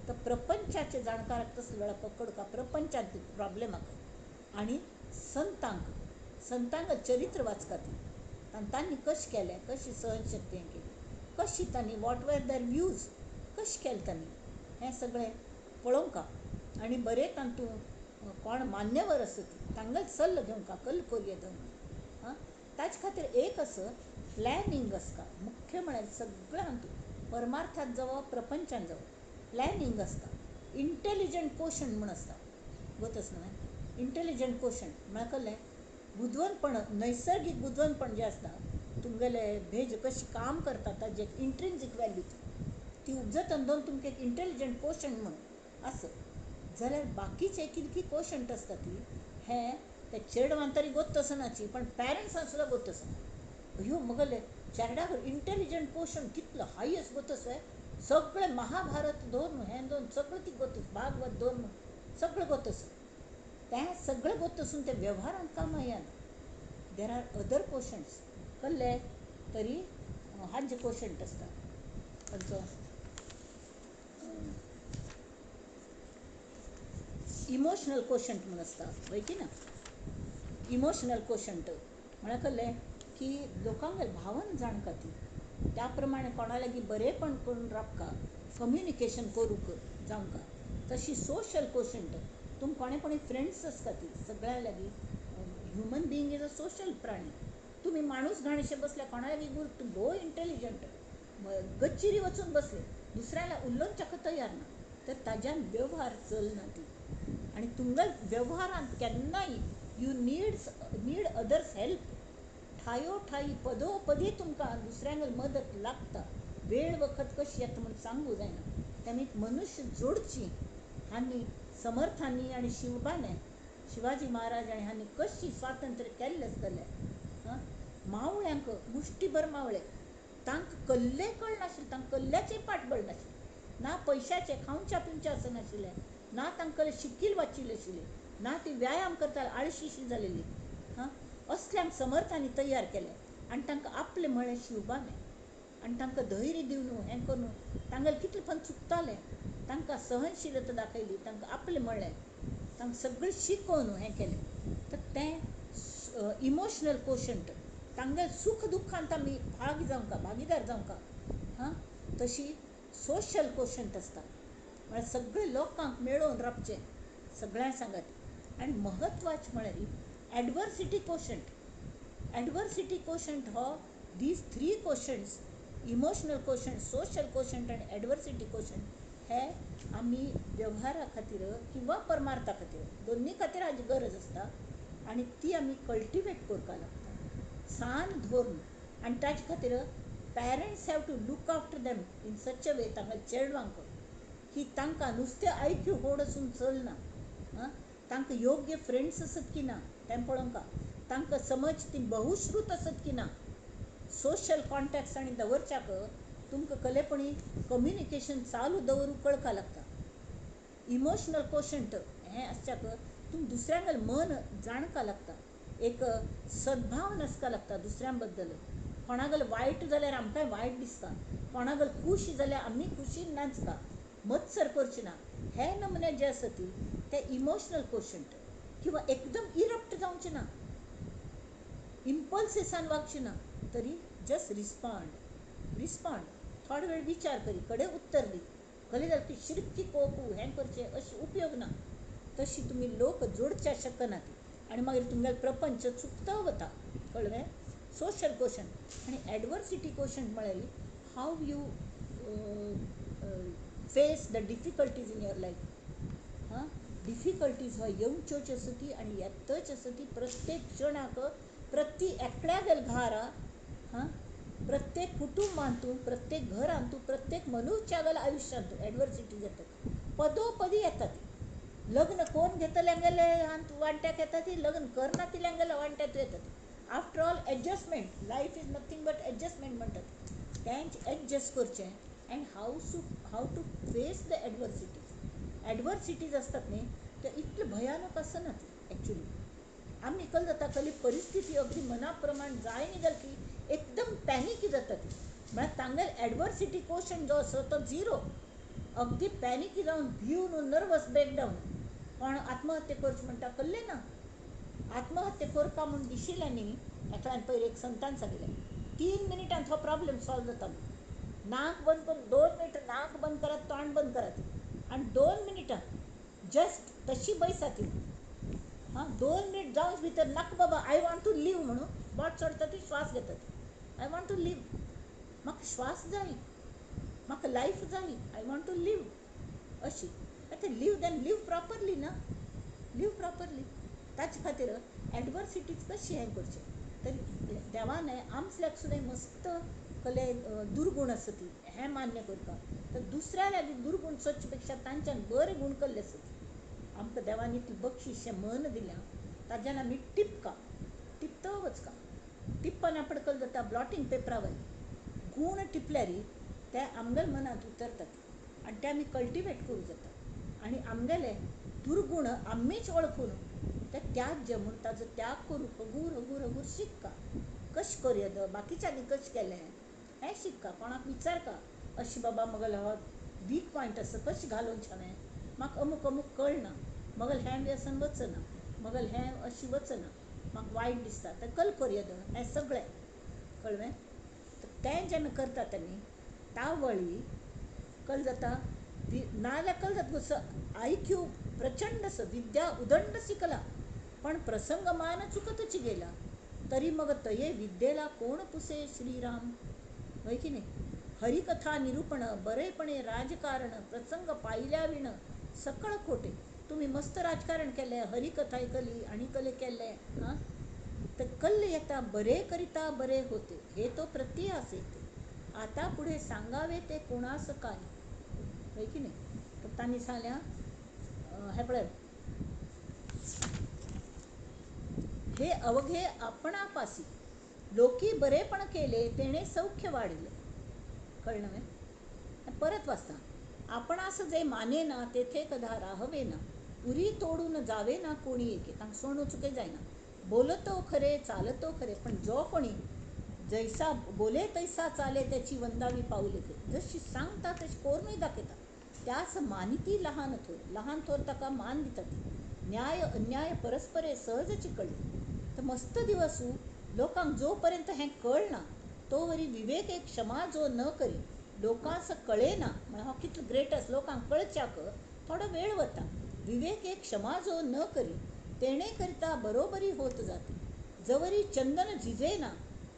तर प्रपंचाचे जाणकाराक तसले वेळार पकडका, प्रपंचांत प्रॉब्लेमाक. आनी संतांक, संतांक चरित्र वाचका ती, आनी तांणी कशें केलें, कशी सहनशक्ती हें केली, कशी तांणी what were there views, कशें केलें तांणी, हें सगळें पळोवंका. आनी बरें तातूंत कोण मान्यवर आसा ती तांगेलो सल्लो घेवंका, कल कोरये धरून. आं ताचे खातीर एक असो प्लॅनिंग आसता. मुख्य म्हळ्यार सगळें हातूंत परमार्थांत जावं प्रपंचांत जावं प्लॅनिंग आसता. इंटेलिजंट कोशंट म्हूण आसता, गोत न्हय. इंटेलिजंट कोशंट म्हळ्यार कसलें बुदवंतपण, नैसर्गीक बुदवंतपण जें आसता, तुमगेले भेज कशी काम करता ताजें एक इंट्रिन्सीक वॅल्यू ती उपजतन दोन तुमकां एक इंटेलिजंट कोशंट म्हणून आसत जाल्यार बाकीचे कितें कितें कोशंट आसता ती हे ते चेडवान तरी गोत्त आसनाची पण पॅरंट्सान सुद्दां गोत्त आसना. अयो मगले चेरडाक इंटेलिजंट कोशंट कितलो हायस्ट गोत आसा, सगळें महाभारत धरून हें दोन सगळें ती गोत, भागवत धरून सगळें गोत आसा. तें सगळें गोत आसून ते वेव्हारांत कामां येना. There are other quotients कल्ले तरी हांचे कोशंट आसता खंयचो इमोशनल कोशंट म्हूण आसता वय की ना. इमोशनल कोशंट म्हळ्यार कळ्ळें की लोकांक भावन जाणका ती त्या प्रमाणे कोणा लागीं बरेंपण करून राबका, कम्युनिकेशन करूंक जावंका. तशी सोशल कोशंट तुम कोणे कोणी फ्रेंड्स आसता ती सगळ्यां लागीं. Human being is a social प्राणी. तुमी माणूस घाणशे बसल्या कोणा लागीं गुर तूं भोव इंटेलिजंट गच्चेरी वचून बसले दुसऱ्याला उलोवच्याक तयार ना तर ताज्यान व्यवहार चलना ती. आनी तुमगेल व्यवहारांत केन्नाय you need others help. ठायो ठाई पदोपदी तुमकां दुसऱ्यांक मदत लागता. वेळ वखत कशी येता म्हूण सांगू जायना. तेमी मनुष्य जोडची हांणी समर्थांनी आनी शिवबाने शिवाजी महाराज आनी हांणी कशी स्वातंत्र्य केल्लें आसतलें. आं मावळ्यांक मुष्टीभर मावळे तांकां कल्लें कळनाशिल्लें, तांकां कल्ल्याचें पाठबळ नाशिल्लें, ना पयशाचें खावच्या पिवचें आसनाशिल्लें, ना तांकां शिकील वाचिल्लें आशिल्लें, ना ती व्यायाम करताली आळशीशी जालेली. हां असल्यांक समर्थांनी तयार केलें आनी तांकां आपलें म्हळें शिवबाने आनी तांकां धैर्य दिवन हें करून तांगेलें कितलें पण चुकतालें तांकां सहनशीलता दाखयली, तांकां आपलें म्हळें, तांकां सगळें शिकोवन हें केलें. तर तें इमोशनल कोशंट तांगेलें सूख दुख्खांत आमी भाग जावंका, भागीदार जावंका. हां तशी सोशल कोशंट आसता म्हळ्यार सगळे लोकांक मेळोवन रावचें सगळ्यां सांगात. आनी म्हत्वाचें म्हळ्यार एडवर्सिटी कोशंट. एडवर्सिटी कोशंट हो these three quotients, emotional quotient, social quotient आनी एडवर्सिटी कोशंट हे आमी वेव्हारा खातीर किंवा परमार्था खातीर दोन्ही खातीर हाजी गरज आसता आनी ती आमी कल्टिवेट करपाक लागता सान धरून. आनी ताजे खातीर parents have to look after them in such a way तांकां चेडवांक की तांकां नुस्तें आयक्यू होड आसून चलना. आं तांकां योग्य फ्रेंड्स आसत की ना तें पळोवंका, तांकां समज ती बहुश्रुत आसत की ना, सोशल कॉन्टॅक्ट्स आनी दवरच्याक तुमकां कलेपणी कम्युनिकेशन चालू दवरूंक कळका लागता. इमोशनल कोशंट हें आसच्याक तुम दुसऱ्यांगेलें मन जाणका लागता, एक सद्भावना आसका लागता दुसऱ्यां बद्दल. कोणागेलें वायट जाल्यार आमकांय वायट दिसता, कोणागेलें खुशी जाल्यार आमी खुशीन नाचता, मत्सर करची ना. हे नमुने जे आसा ती ते इमोशनल कोशंट. किंवा एकदम इरप्ट जावचें ना, इम्पल्सिसान वागचें ना, तरी जस्ट रिस्पॉन्ड रिस्पॉन्ड थोडो वेळ विचार करी कडे उत्तर दी, कले जाल्यार ती शिरकी कोपू हें करचें अशें उपयोग ना. तशी तुमी लोक जोडच्या शकनात आनी मागीर तुमगेलो प्रपंच चुकता वता. कळ्ळें? सोशल कोशंट आनी एडवर्सिटी कोशंट म्हळ्यार how you face the difficulties in your life. हां डिफिकल्टीज हो येवच्योच आसा ती आनी येतच आसा ती प्रत्येक क्षणाक, प्रति एकल्यागेर घरा, हां प्रत्येक कुटुंबांतू, प्रत्येक घरांतू, प्रत्येक मनुष्यागेल्या आयुश्यांतू एडवर्सिटीज येतात, पदोपदी येतात. लग्न कोण घेतल्यांगेले वांट्याक येता ती, लग्न करना तिल्यांगेले वांट्याक येतात. After all adjustment, life is nothing but adjustment म्हणटात तेंच एडजस्ट करचें. And how to face the adversities. Adversities आसतात न्ही ते इतले भयानक आसना ती एक्चुली. आमी कल जाता कली परिस्थिती अगदी मना प्रमाण जाय न्ही जाली की एकदम पॅनीक जाता ती. म्हळ्यार तांगेले एडवर्सिटी कोशंट जो आसा तो झिरो, अगदी पॅनीक जावन भिवन नर्वस ब्रेकडावन. कोण आत्महत्या करची म्हणटा कल्लें ना. आत्महत्या करपा म्हूण दिशिल्लें न्ही एकल्यान पयर एक संतान सांगिल्लें 3 मिनटांत हो प्रॉब्लेम सॉल्व जाता म्हूण. नाक बंद करून 2 मिनटां नाक बंद करात, तोंड बंद करात आनी 2 मिनटां जस्ट तशी बैसात. हां 2 मिनट जावन भितर नाका बाबा I want to leave म्हणून बोट सोडटा ती श्वास घेतात. I want to leave, म्हाका श्वास जाय, म्हाका लायफ जाय, I want to leave अशी. आतां लीव देन लीव प्रॉपरली ना, लीव प्रॉपरली. ताचे खातीर एडवर्सिटीज कशी हें करचें तरी देवान आमसल्याक सुद्दां मस्त कले दुर्गूण आसा ती हें मान्य करता. तर दुसऱ्या लागीं दुर्गूण सोदचे पेक्षा तांच्यान बरे गूण केल्ले आसता. आमकां देवान इतलें बक्षीस मन दिलां ताज्यान आमी टिपका टिपत वचका. टिप्पन आपण कल जाता ब्लॉटींग पेपरा वयले गूण टिपल्यार ते आमगेले मनांत उतरतात आनी ते आमी कल्टिवेट करूं जाता. आनी आमगेले दुर्गूण आमीच वळखून ते त्याज्य म्हूण ताजो त्याग करूंक हगूर हगूर हगूर शिकका. कशें करूं बाकीच्यांनी कशें केलें हें शिकका. कोणाक विचारका अशें बाबा म्हगेलो हो वीक पॉयंट आसा कशें घालोवचें हांवें, म्हाका अमूक अमूक कळना, म्हगेलें हें व्यसन वचना, म्हगेलें हें अशें वचना, म्हाका वायट दिसता तें कल करूं येता हें सगळें कळ्ळें. तर तें जेन्ना करता तेन्ना तावळी कल जाता नाजाल्यार कल जाता I Q प्रचंड आसा, विद्या उदंड शिकला पण प्रसंगमान चुकतची गेला तरी मग तये विद्येला कोण पुसे श्रीराम. होय की नाही? हरिकथा निरूपण बरेपणे राजकारण प्रसंग पाहिल्या विण सकळ खोटे. तुम्ही मस्त राजकारण केलें, हरिकथा ऐकली आणि कले केले हां, तर कल्ल येता बरे करिता बरे होते हे तो प्रत्यय असे ते आता पुढे सांगावे ते कोणास काय. होय की नाही? तर तांणी सांगल्या हे पळय हे अवघे आपणापासी लोकी बरेपण केले तेणे सौख्य वाढले. कळलं न्हय? परत वाचता. आपणास जे माने ना तेथे कदा राहवे ना उरी तोडून जावे ना कोणी एके. तांकां सोडून चुके जायना. बोलतो खरे चालतो खरे पण जो कोणी जैसा बोले तैसा चाले त्याची वंदावी पाऊले. जशी सांगता तशी कोरूनय दाखयता. त्यास मानिती लहान थोर. लहान थोर ताका मान दितात. न्याय अन्याय परस्परे सहजची कळ्ळे. तर मस्त दिवसू लोकांक जोपर्यंत हें कळना तो वरी विवेक एक क्षमा जो न करी लोकांस कळेना. म्हळ्यार हो कितलो ग्रेटस्ट लोकांक कळच्याक थोडो वेळ वता. विवेक एक क्षमा जो न करी तेणे करिता बरोबरी होत जाते. जवरी चंदन झिजेना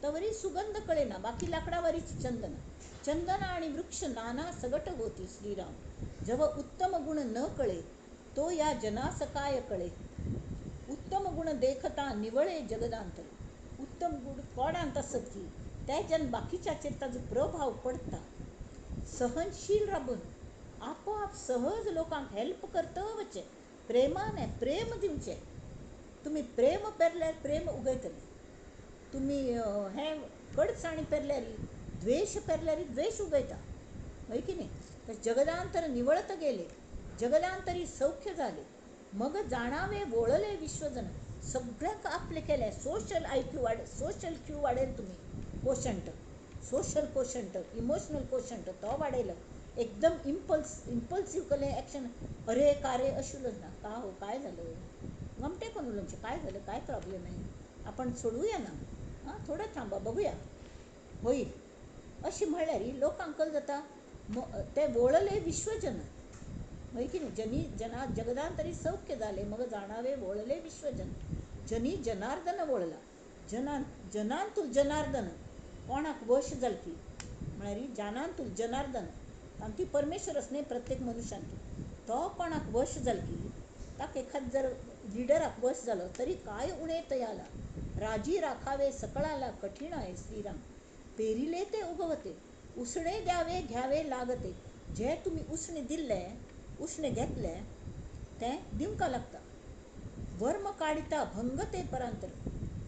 तवरी सुगंध कळेना. बाकी लाकडावरीच चंदन चंदन आणि वृक्ष नाना सगट होती श्रीराम. जव उत्तम गुण न कळे तो या जनास काय कळे. उत्तम गुण देखता निवळे जगदांतरे. उत्तम गुण कोणांत आसत की ते जेन्ना बाकीच्याचेर ताजो प्रभाव पडटा. सहनशील राबून आपोआप सहज लोकांक हेल्प करता वचचें. प्रेमान प्रेम दिवचें. तुमी प्रेम पेरल्यार प्रेम उगयतले. तुमी हें कडसाणी पेरल्यार द्वेश पेरल्यार द्वेश उगयता. हय की न्ही? तर जगदांतर निवळत गेले जगदांतरी सौख्य जाले मग जाणावे वळले विश्वजन. सगळ्यांक आपले केले. सोशल I Q वाड सोशल क्यू वाडयल तुमी. Quotient social quotient emotional quotient तो वाडयलो. एकदम इम्पल्सिव कले ॲक्शन. अरे का रे अशें उलोवचें ना. का हो काय झालं गमटे कोण उलोवचें काय झालं काय प्रॉब्लेम आहे आपण सोडवूया ना हां थोडं थांबा बघूया होईल अशें म्हणल्यार लोकांक कल जाता ते वळले विश्वजन. हय की न्ही? जनी जना जगदांतरी सौख्य जाले मग जाणावे वळले विश्वजन. जनी जनार्दन वळला जनान जनांतूल जनार्दन कोणाक वश जाल की म्हळ्यार जनांतूल जनार्दन आनी ती परमेश्वरच न्ही प्रत्येक मनुष्यान तो कोणाक वश जाल की ताका एखाद जर लिडराक वश जालो तरी काय उणें तयाला राजी राखावे सकळाला कठीण आहे श्रीराम. पेरिले ते उगवते उसणे द्यावे घ्यावे लागते. जे तुमी उसणे दिल्ले उसणे घेतले तें दिवंक लागता. वर्म काडिता भंग ते परांतर.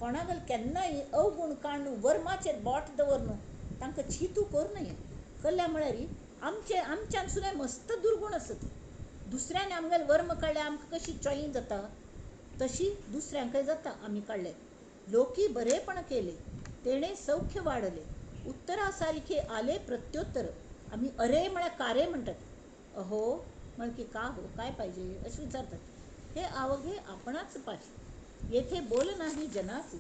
कोणागल केन्नाय अवगूण काडून वर्माचेर बोट दवर न्हू तांकां चितू करूं नये. कल्ल्या म्हळ्यार आमचे आमच्यान सुद्दां मस्त दुर्गूण आसत. दुसऱ्यान आमगेले वर्म काडल्यार आमकां कशी चॉय जाता तशी दुसऱ्यांकय जाता आमी काडले. लोकी बरेपण केले तेणे सौख्य वाडले उत्तरा सारखे आले प्रत्योत्तर. आमी अरे म्हळ्यार कारे म्हणटात. अहो म्हण की का हो काय पाहिजे अशें विचारतात. हे अवघे आपणाच पाशी येथे बोल नाही जनासी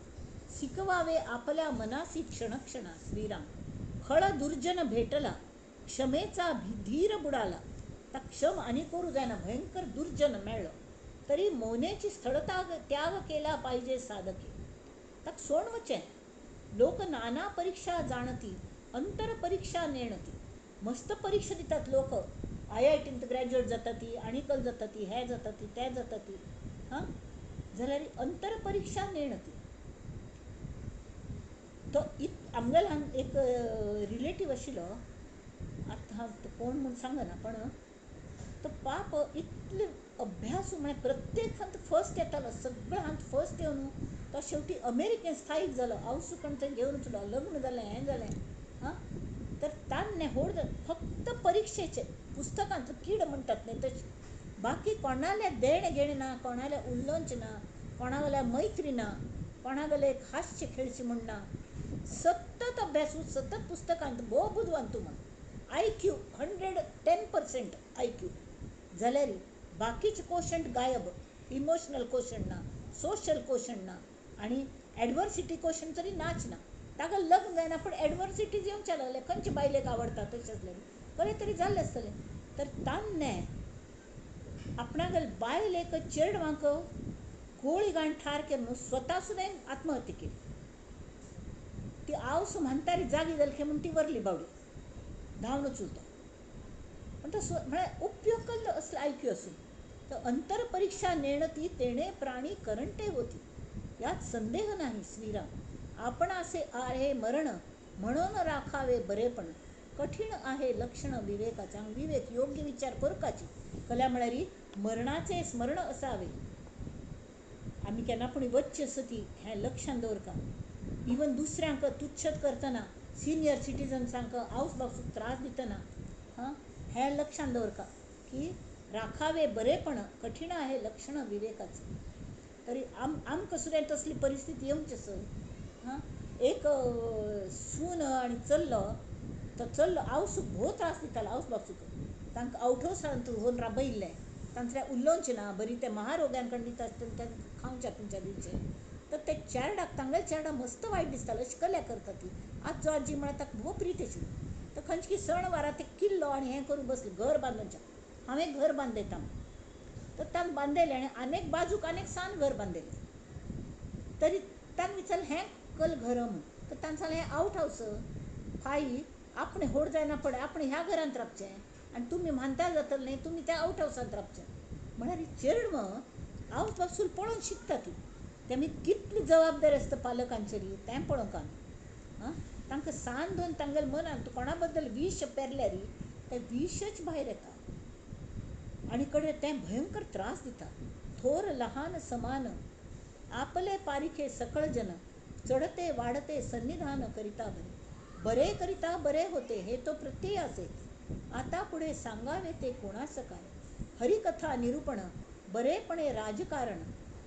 शिकवावे आपल्या मनासी क्षणक्षणा श्रीराम. खळ दुर्जन भेटला क्षमेचा धीर बुडाला. ता क्षम आनी करूं जायना भयंकर दुर्जन मेळ्ळो तरी मोनेची स्थळता त्याग केला पाहिजे साधके. ताका सोड वचें. लोक नाना परीक्षा जाणती अंतर परीक्षा नेणती. मस्त परीक्षा दितात लोक. I I टींत ग्रॅज्युएट जाता ती आनी कल जाता ती हें जाता ती तें जाता ती हां जाल्यार अंतर परीक्षा नेणती. तो आमगेल्यान एक रिलेटीव आशिल्लो, आतां हांव कोण म्हूण सांगना, पण तो पाप इतले अभ्यासू, म्हळ्यार प्रत्येक हांत फर्स्ट येतालो, सगळो हांत फर्स्ट येवन तो शेवटी अमेरिकेन स्थायीक जालो. आवसूक थंय घेवन वचलो, लग्न जालें, हें जालें. आं, तर तान्ने होड फक्त परिक्षेचे पुस्तकांतलो कीड म्हणटात न्ही तशें, बाकी कोणालें देणें घेणें ना, कोणालें उलोवचें ना, कोणा मैत्री ना, कोणा एक हास्य खेळचें म्हूण ना. सतत अभ्यासू, सतत पुस्तकांत, भोव बुदवंत म्हूण, IQ 110% IQ जाल्यार बाकीचे कोशंट गायब. इमोशनल कोशंट ना, सोशल कोशंट ना, आनी एडवर्सिटी कोशंट तरी नाच ना. ताका लग्न जायना, पूण एडवर्सिटीज येवच्या लागले, खंयचे बायलेक आवडटा तशें आसलें कलें तरी जाल्लें आसतलें. तर तान्ने आपणागेर बायलेक चेडवांक गोळी घालून ठार केलो, स्वता सुद्दां आत्महत्या केली. ती आवस म्हातारी जागी जाली म्हूण ती वरली बावडी धांवन चुलतो. पण तो म्हळ्यार उपयोग केल्लो असलो IQ आसून. तर अंतरपरीक्षा नेणती तेणे प्राणी करंटे होती, यात संदेह नाही. श्रीराम आपण असे आहे मरण, म्हणून राखावे बरेपण. कठीण आहे लक्षण विवेकाचे, विवेक योग्य विचार करकाची कला म्हळ्यार मरणाचे स्मरण असावे. आमी केन्ना पूण वच्चे आसा ती हें लक्षान दवरका. इवन दुसऱ्यांक तुच्छत करतना, सिनियर सिटीजन्सांक आवस बापूक त्रास दितना, हां, हें लक्षान दवरका की राखावे बरेपण, कठीण आहे लक्षण विवेकाचं. तरी आमकां सुद्दां तसली परिस्थिती येवची आसा. हां, एक सून आनी चल्लो, तो चल्लो आवसूक भोव त्रास दितालो, आवस बापूक. तांकां आवट हावसांत व्हरून राबयिल्लें, तांचें उलोवचें ना, बरी ते महारोग्यां कडन दिता आसतना तांकां खावच्या पिवच्या दिवचें. तर ते चेरडाक, तांगेल्या चेरडाक मस्त वायट दिसतालें, अशें कल्या करता ती. आजो आजी म्हळ्यार ताका भोव प्रीत आशिल्ली. तर खंयची सण वारा ते किल्लो आनी हें करून बसले, घर बांदूनचें. हांवें घर बांदयता म्हूण, तर तांकां बांदयलें आनी आनेक बाजूक आनेक सान घर बांदयलें. तरी तांकां विचारलें हें कल घर म्हूण, तर तांकां सांगलें हें आवट हावस, फाई आपणें होड जायना पडय, आपणें ह्या घरांत रावचें आनी तुमी म्हानता जातले न्ही, तुमी त्या आवट हावसांत रावचें. म्हळ्यार चेडवां आवस बापसूल पळोवन शिकता ती. तेमी कितली जबाबदारी आसता पालकांचेर तें पळोवंक आमी. आं, तांकां सान दोन तांगेल्या मनांत कोणा बद्दल विश पेरल्यार तें विशच भायर येता आनी कडेन तें भयंकर त्रास दिता. थोर लहान समान आपले पारिखे सकळ जन, चढते वाढते सन्निधान करिता बरे, बरे करिता बरे होते हे तो प्रत्यय असे. आता पुढे सांगावे ते कोणास काय, हरिकथा निरूपण बरेपणे राजकारण,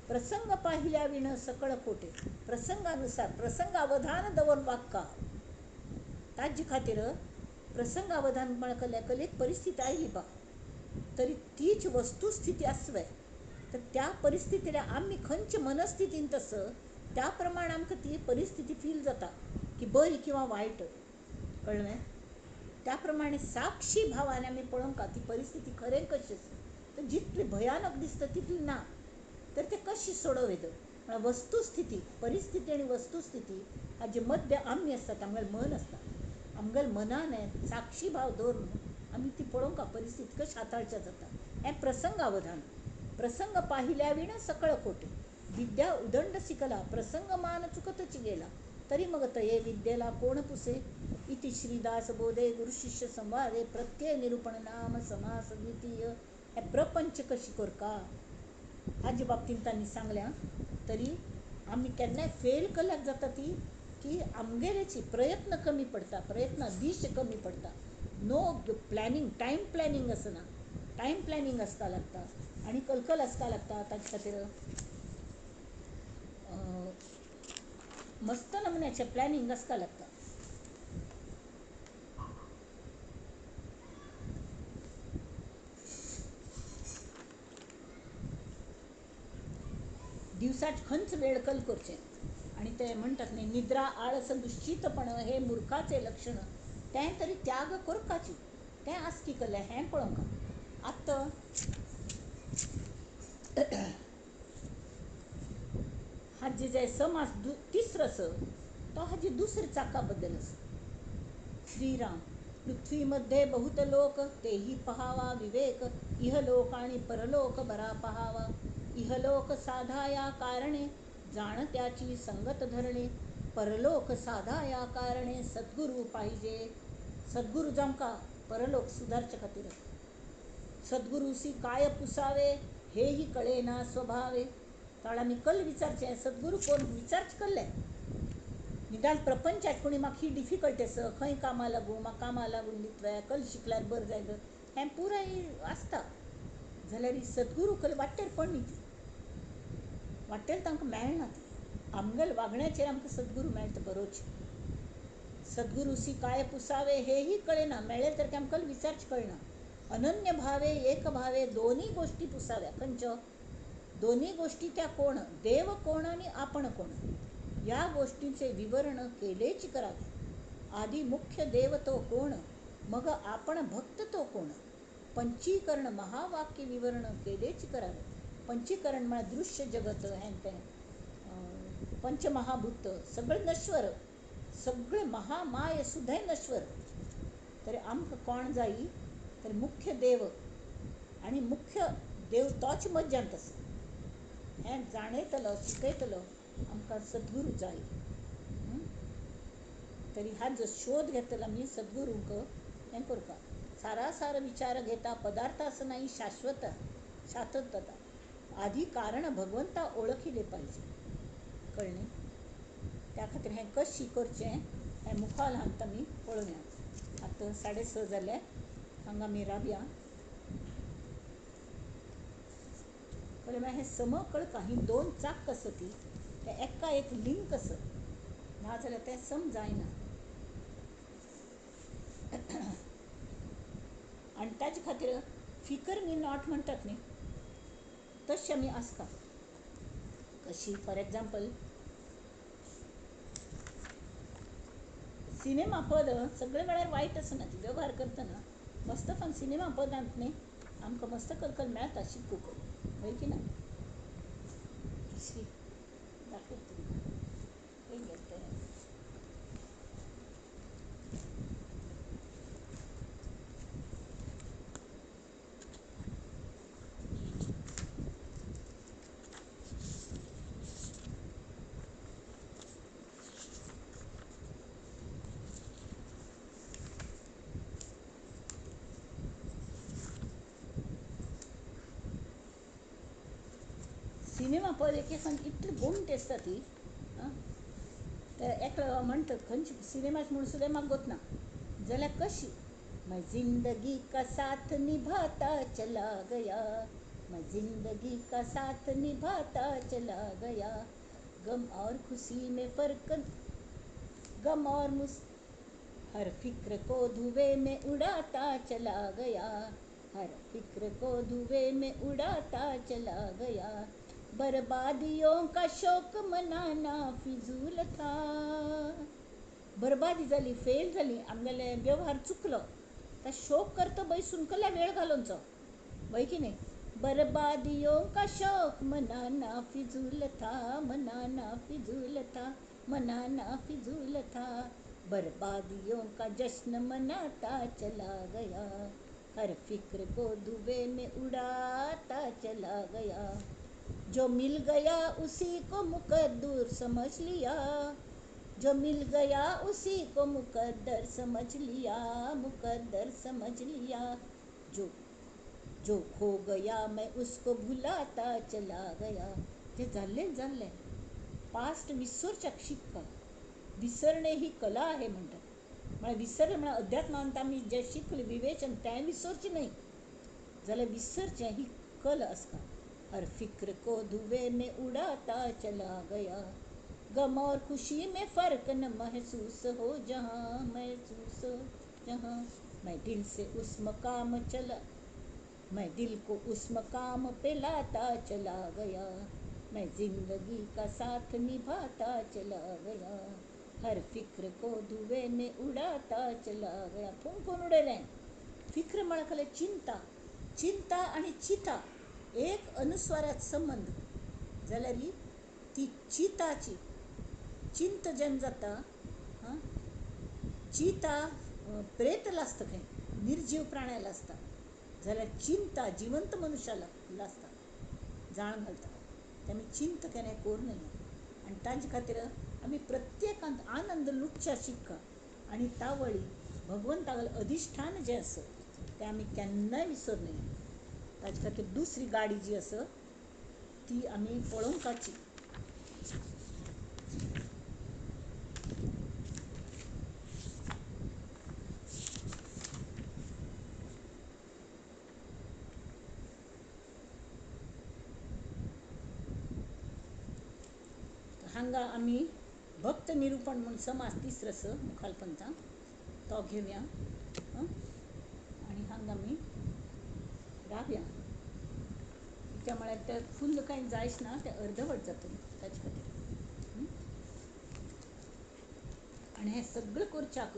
प्रसंग पाहिल्या विण सकळ खोटे, प्रसंगानुसार प्रसंगावधान दवरून वाक्का. ताजे खातीर प्रसंगावधान म्हळ्यार कलेक परिस्थिती आयली बा, तरी तीच वस्तुस्थिती आसवे, तर त्या परिस्थितीला आमी खंयचे मनस्थितीन तसं त्या प्रमाण आमकां ती परिस्थिती फील जाता की बरी किंवा वायट, कळ्ळें? त्या प्रमाणे साक्षी भावान आमी पळोवंक ती परिस्थिती खरें कशी आसा, तर जितली भयानक दिसता तितली ना, तर ते कशी सोडोवं येता. म्हळ्यार वस्तुस्थिती, परिस्थिती आनी वस्तुस्थिती हाजे मध्य आमी आसतात, आमगेलें मन आसता. आमगेल्या मनान साक्षी भाव दवरून आमी ती पळोवंक परिस्थिती कशी हाताळच्या जाता. हें प्रसंगावधान. प्रसंग पाहिल्या विण सकळ खोटे, विद्या उदंड शिकला, प्रसंग मान चुकतच गेला, तरी मग तये विद्येला कोण पुसे. इति श्रीदास बोधे गुरुशिष्य संवादे प्रत्यय निरूपण नाम समास द्वितीय. हे प्रपंच कशी करका हाजे बाबतींत तांणी सांगल्या. तरी आमी केन्नाय फेल कल्याक जाता ती की आमगेल्याची प्रयत्न कमी पडटा, प्रयत्न दीश कमी पडटा, नो प्लॅनिंग, टायम प्लॅनिंग आसना, टायम प्लॅनिंग आसता लागता आनी कलकल आसता लागता. ताजे खातीर मस्त नमुन्याचें प्लॅनिंग आसता लागता. दिवसाच खंयच वेळ कल करचें. आनी ते म्हणटात न्ही, निद्रा आळस दुश्चितपण हे मुर्खाचें लक्षण, तें तरी त्याग करपाची, तें आसकी कलें हें पळोवंक. आतां हाजे जे समास तिसरो आसा तो हाजे दुसऱ्या चाका बद्दल आसा. श्रीराम पृथ्वीमध्ये बहुत लोक, तेही पहावा विवेक, इहलोक आणि परलोक बरा पहावा. इहलोक साधाया कारणे, जाण त्याची संगत धरणे, परलोक साधाया कारणे सद्गुरू पाहिजे. सद्गुरू जामका परलोक सुधारच्या खातीर. सद्गुरूसी काय पुसावे हेही कळेना स्वभावे. ताणें आमी कल विचारचें सद्गुरू कोण विचारचें कल्लें. निदान प्रपंचात कोणी म्हाका ही डिफिकल्टी आसा, खंय कामां लागूं, म्हाका कामां लागून दितले, कल शिकल्यार बरें जायत, हें पुराय आसता. जाल्यार ही सद्गुरू कल वाटेर पडली ती, वाटेर तांकां मेळना ती. आमगेल्या वागण्याचेर आमकां सद्गुरू मेळटा बरोच. सद्गुरूसी काय पुसावे हेही कळेना, मेळ्ळे तर आमकां विचारचें कळना. अनन्य भावे एक भावे दोन्ही गोष्टी पुसाव्या. खंयच्यो दोन्ही गोष्टी? त्या कोण? देव कोण आणि आपण कोण, या गोष्टींचे विवरण केलेच करावे. आधी मुख्य देव तो कोण, मग आपण भक्त तो कोण. पंचीकरण महावाक्य विवरण केलेच करावे. पंचीकरण म्हळ्यार दृश्य जगत हें तें, पंचमहाभूत सगळें नश्वर, सगळें महामाय सुद्दां नश्वर. तरी आमकां कोण जायी तर मुख्य देव, आनी मुख्य देव तोच मज्जांत आसा हें जाणयतलो शिकयतलो आमकां सद्गुरू जाय. तरी हाजो शोध घेतलो आमी सद्गुरूंक हें करपाक. सारासार विचार घेता पदार्थास नाही शाश्वत शाश्वतता. आधी कारण भगवंता ओळखिले पाहिजे. कळ्ळें? त्या खातीर हें कशी करचें हें मुखार हांगा आमी पळोवया. आतां 6:30 जाले, हांगा आमी रावया. कळ्ळें? मागीर हें सम कळका ही दोन चाक आसा ती, ते एका एक लिंक आसा, नाजाल्यार तें सम जायना. आनी ताजे खातीर फिकर मी not म्हणटात न्ही, तशें आमी आसता. कशी? फॉर एग्जाम्पल सिनेमा पद सगळे वेळार वायट आसना ती, व्यवहार करतना मस्त पण सिनेमा पदांत न्ही आमकां मस्त कलकल मेळटा शिकूंक, हय की ना? दाखयता तुमकां खंय गेलें तें. सिनेमा पद एक एक इतली गोमट आसता ती, ते एकलो म्हणटात खंयचे सिनेमाच म्हूण सुद्दां म्हाका गोत ना. जाल्यार कशी मैं जिंदगी का साथ निभाता चला गया, मैं जिंदगी का साथ निभाता चला गया, गम और खुशी में फर्क, गम और मुस, हर फिक्र को धुएं में उड़ाता चला गया, हर फिक्र को धुएं में उड़ाता चला गया, बर्बादियों का शोक मनाना फिजूल था. बर्बादी जाली, फेल जाली, आमगेले व्यवहार चुकलो, तर शोक करता बैसून कसल्या वेळ घालोवचो, वय की न्ही? बर्बादियों का शोक मनाना फिजूल था, मनाना फिजूल था, मनाना फिजूल था, बर्बादियों का जश्न मनाता चला गया, हर फिक्र को धुएं में उड़ाता चला गया, जो मिल गया उसी को मुकद्दर समझ लिया, जो मिल गया उसी को मुकद्दर समझ लिया, मुकद्दर समझ लिया, जो जो खो गया मैं उसको भुलाता चला गया. ते जाल्लें जाल्लें, पास्ट विसरच्याक शिकपा. विसरणे ही कला आहे म्हणटात. म्हळ्यार विसरलें म्हळ्यार अध्यात्मांत आमी जें शिकले विवेचन तें विसरचें न्हय, जाल्यार विसरचें ही कला आसता. हर फिक्र को धुएं में उड़ाता चला गया, गम और खुशी में फ़र्क न महसूस हो जहाँ, महसूस हो जहाँ, मैं दिल से उस मकाम चला, मैं दिल को उस मकाम पे लाता चला गया, मैं जिंदगी का साथ निभाता चला गया, हर फिक्र को धुएं में उड़ाता चला गया. फुंकून उडयलें. फिक्र म्हळ्यार चिंता, चिंता आनी चिता एक अनुस्वारात संबंद. जाल्यार ती चिताची चिंत जेन्ना जाता, हां, चिता प्रेत लासता खंय, निर्जीव प्राण्याक लासता, जाल्यार चिंता जिवंत मनुष्याला लासता, जाळ घालता. ते आमी चिंत केन्ना करूं नये. आनी ताजे खातीर आमी प्रत्येकांत आनंद लुटच्या शिक्का आनी तावळी भगवंतागेलें अधिश्ठान जें आसा तें आमी केन्नाय विसर न्हय. ताजे खातीर दुसरी गाडी जी आसा ती आमी पळोवंकाची. हांगा आमी भक्त निरुपण म्हूण समास तिसरो आसा मुखालपंथाक तो घेवया आनी हांगा आमी रावया. कित्याक म्हळ्यार ते फुल्ल कांय जायच ना, तें अर्दवट जातलें ताचे खातीर. आनी हें सगळें करच्याक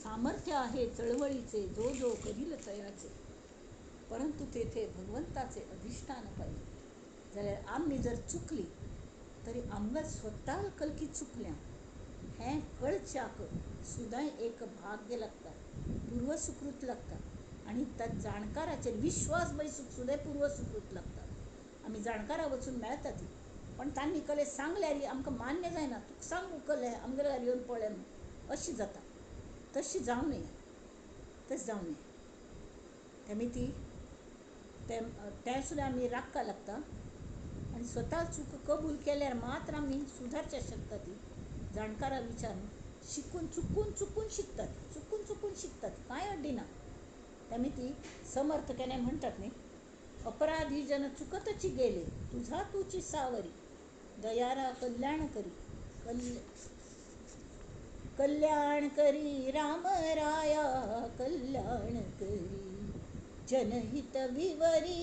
सामर्थ्य आहे चळवळीचे, जो जो करील तयाचे, परंतु तेथे भगवंताचे अधिश्ठान पाहिजे. जाल्यार आमी जर चुकली तरी आमकां स्वता कलकी चुकल्या हें कळच्याक सुद्दां एक भाग्य लागता, पूर्वसुकृत लागता आनी त्या जाणकाराचेर विश्वास बैसूंक सुद्दां पूर्वसुकृत लागता. आमी जाणकारा वचून मेळटा ती, पण तांणी कले सांगल्यार आमकां मान्य जायना, तुका सांगू कले आमगेल्या घरा येवन पळय म्हूण अशी जाता. तशी जावं नये, तशें जावं नये. तेमी ती तें सुद्दां आमी राखपाक लागता आनी स्वता चूक कबूल केल्यार मात्र आमी सुदारच्या शकता. ती जाणकारा विचारून शिकून चुकून चुकून शिकतात, चुकून चुकून शिकतात, कांय अड्डिना. तेमी ती समर्थ केन्ना म्हणटात न्ही, अपराधी जन चुकतची गेले तुझा तुची सावरी, दयारा कल्याण करी कल्याण करी राम राया कल्याण करी, जनहित विवरी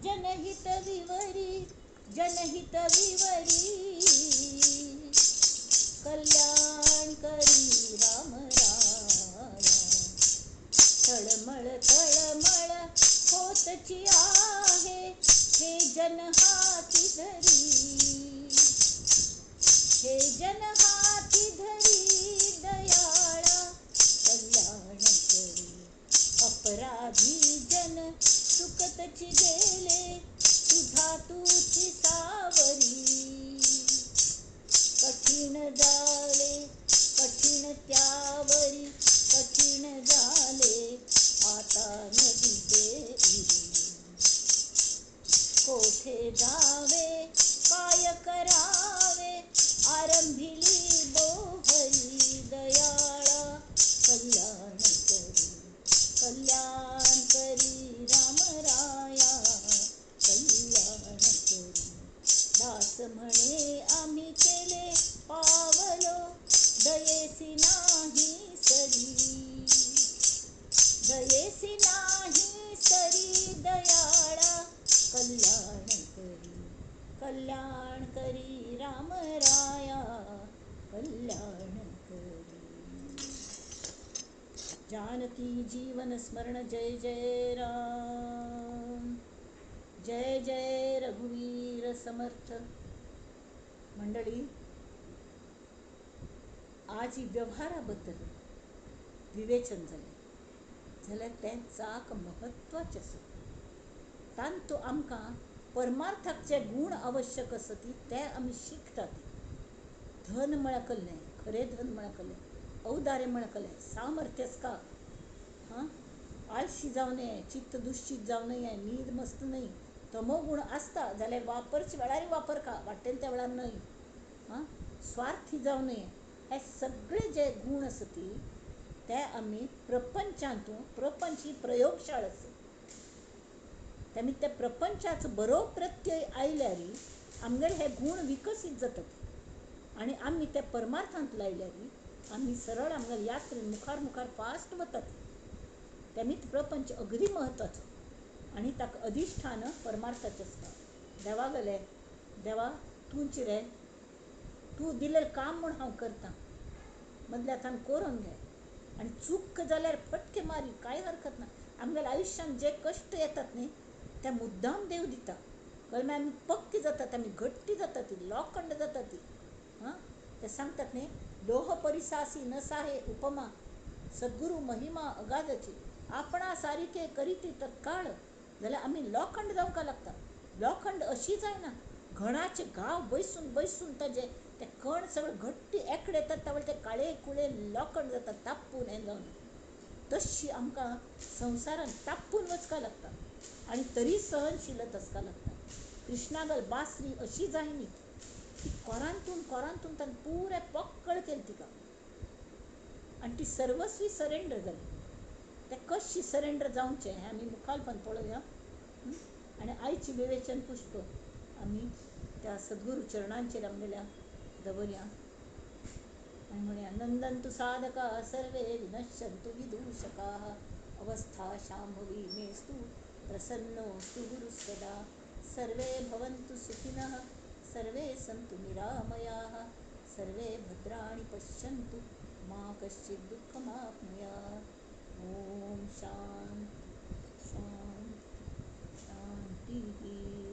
जनहित विवरी जनहित विवरी, कल्याण करी राम राया. तळमळ तळमळ होतची आहे हे जन हाती धरी, हे जन हाती धरी दयाळा कल्याण करी. अपराधी जन चुकतची गेले तुझा तुझी सावरी, कठीण झाले कठीण त्यावरी कठीण झाले आता नदीते उरी. कोठे जावे काय करावे आरंभिली बोहरी, दयाळा कल्याण करी कल्याण करी राम राया कल्याण करी. दास म्हणे आम्ही केले पावलो दयेसी नाही सरी, दयेसी नाही सरी दयाळा कल्याण करी कल्याण करी राम राया कल्याण करी. जानकी जीवन स्मरण जय जय राम, जय जय रघुवीर समर्थ. मंडळी, आज व्यवहाराबद्दल विवेचन जालें जाल्यार तें चाक म्हत्वाचें आसा. तांतू आमकां परमार्थाक जे गूण आवश्यक आसा ती ते आमी शिकतात. धन म्हळ्यार कसलें, खरें धन म्हळ्यार कसलें, औदार्य म्हळ्यार कसलें, सामर्थ्य आसका, हां, आळशी जावं नये, चित्त दुश्चित जावं नये, न्हीद मस्त न्हय, तमोगूण आसता जाल्यार वापरचे वेळार वापर का, वाटेल त्या वेळार न्हय, हां, स्वार्थी जावं नये. हे सगळे जे गूण आसा ती ते आमी प्रपंचांतू, प्रपंच ही प्रयोगशाळा आसा, तेमी त्या प्रपंचाचो बरो प्रत्यय आयल्यार आमगेले हे गूण विकसीत जातात आनी आमी ते परमार्थांत लायल्यार आमी सरळ आमगेले यात्रेन मुखार मुखार फास्ट वतात. तेमी प्रपंच अगदी म्हत्वाचो आनी ताका अधिश्ठान परमार्थाचें आसता. देवा गेले, देवा तूंच रे, तूं दिलें काम म्हूण हांव करतां, मदल्या हातान करून घे आनी चूक जाल्यार फटके मारी, कांय हरकत ना. आमगेल्या आयुश्यांत जे कश्ट येतात न्ही ते मुद्दाम देव दिता, कळ्ळें, आमी पक्के जातात, आमी घट्टी जातात, ती लोखंड जाता ती. हां, ते सांगतात न्ही, लोह परिसासी नसाहे उपमा, सद्गुरू महिमा अगाधाची, आपणा सारिके करीती तत्काळ. जाल्यार आमी लोखंड जावंक लागता. लोखंड अशी जायना, घणाचे घाव बैसून बैसून ताजे ते कण सगळे घट्ट एकडे येतात, तावळ ते काळे कुळे लोखंड जाता तापून हें जावन. तशी आमकां संवसारान तापून वचपाक लागता आनी तरी सहनशीलत आसपाक लागता. कृष्णागल बासरी अशी जायनी ती कोरांतून कोरांतून ताणें पुरें पोक्कळ केलें तिका आनी ती सर्वस्वी सरेंडर जाली. तें कशी सरेंडर जावचें हें आमी मुखाल्पन पळोवया. आनी आयची विवेचन पुष्प आमी त्या सद्गुरू चरणांचेर आमगेल्या दवरया आनी म्हणया, नंदन्तु साधका सर्वे विनश्यन्तु विदूषकाः अवस्था शांभवी मेस्तु प्रसन्नोऽस्तु गुरुः सदा. सर्वे भवन्तु सुखिनः सर्वे सन्तु निरामयाः सर्वे भद्राणि पश्यन्तु मा कश्चित् दुःखमाप्नुयात्. ॐ शांति शांति शांतिः.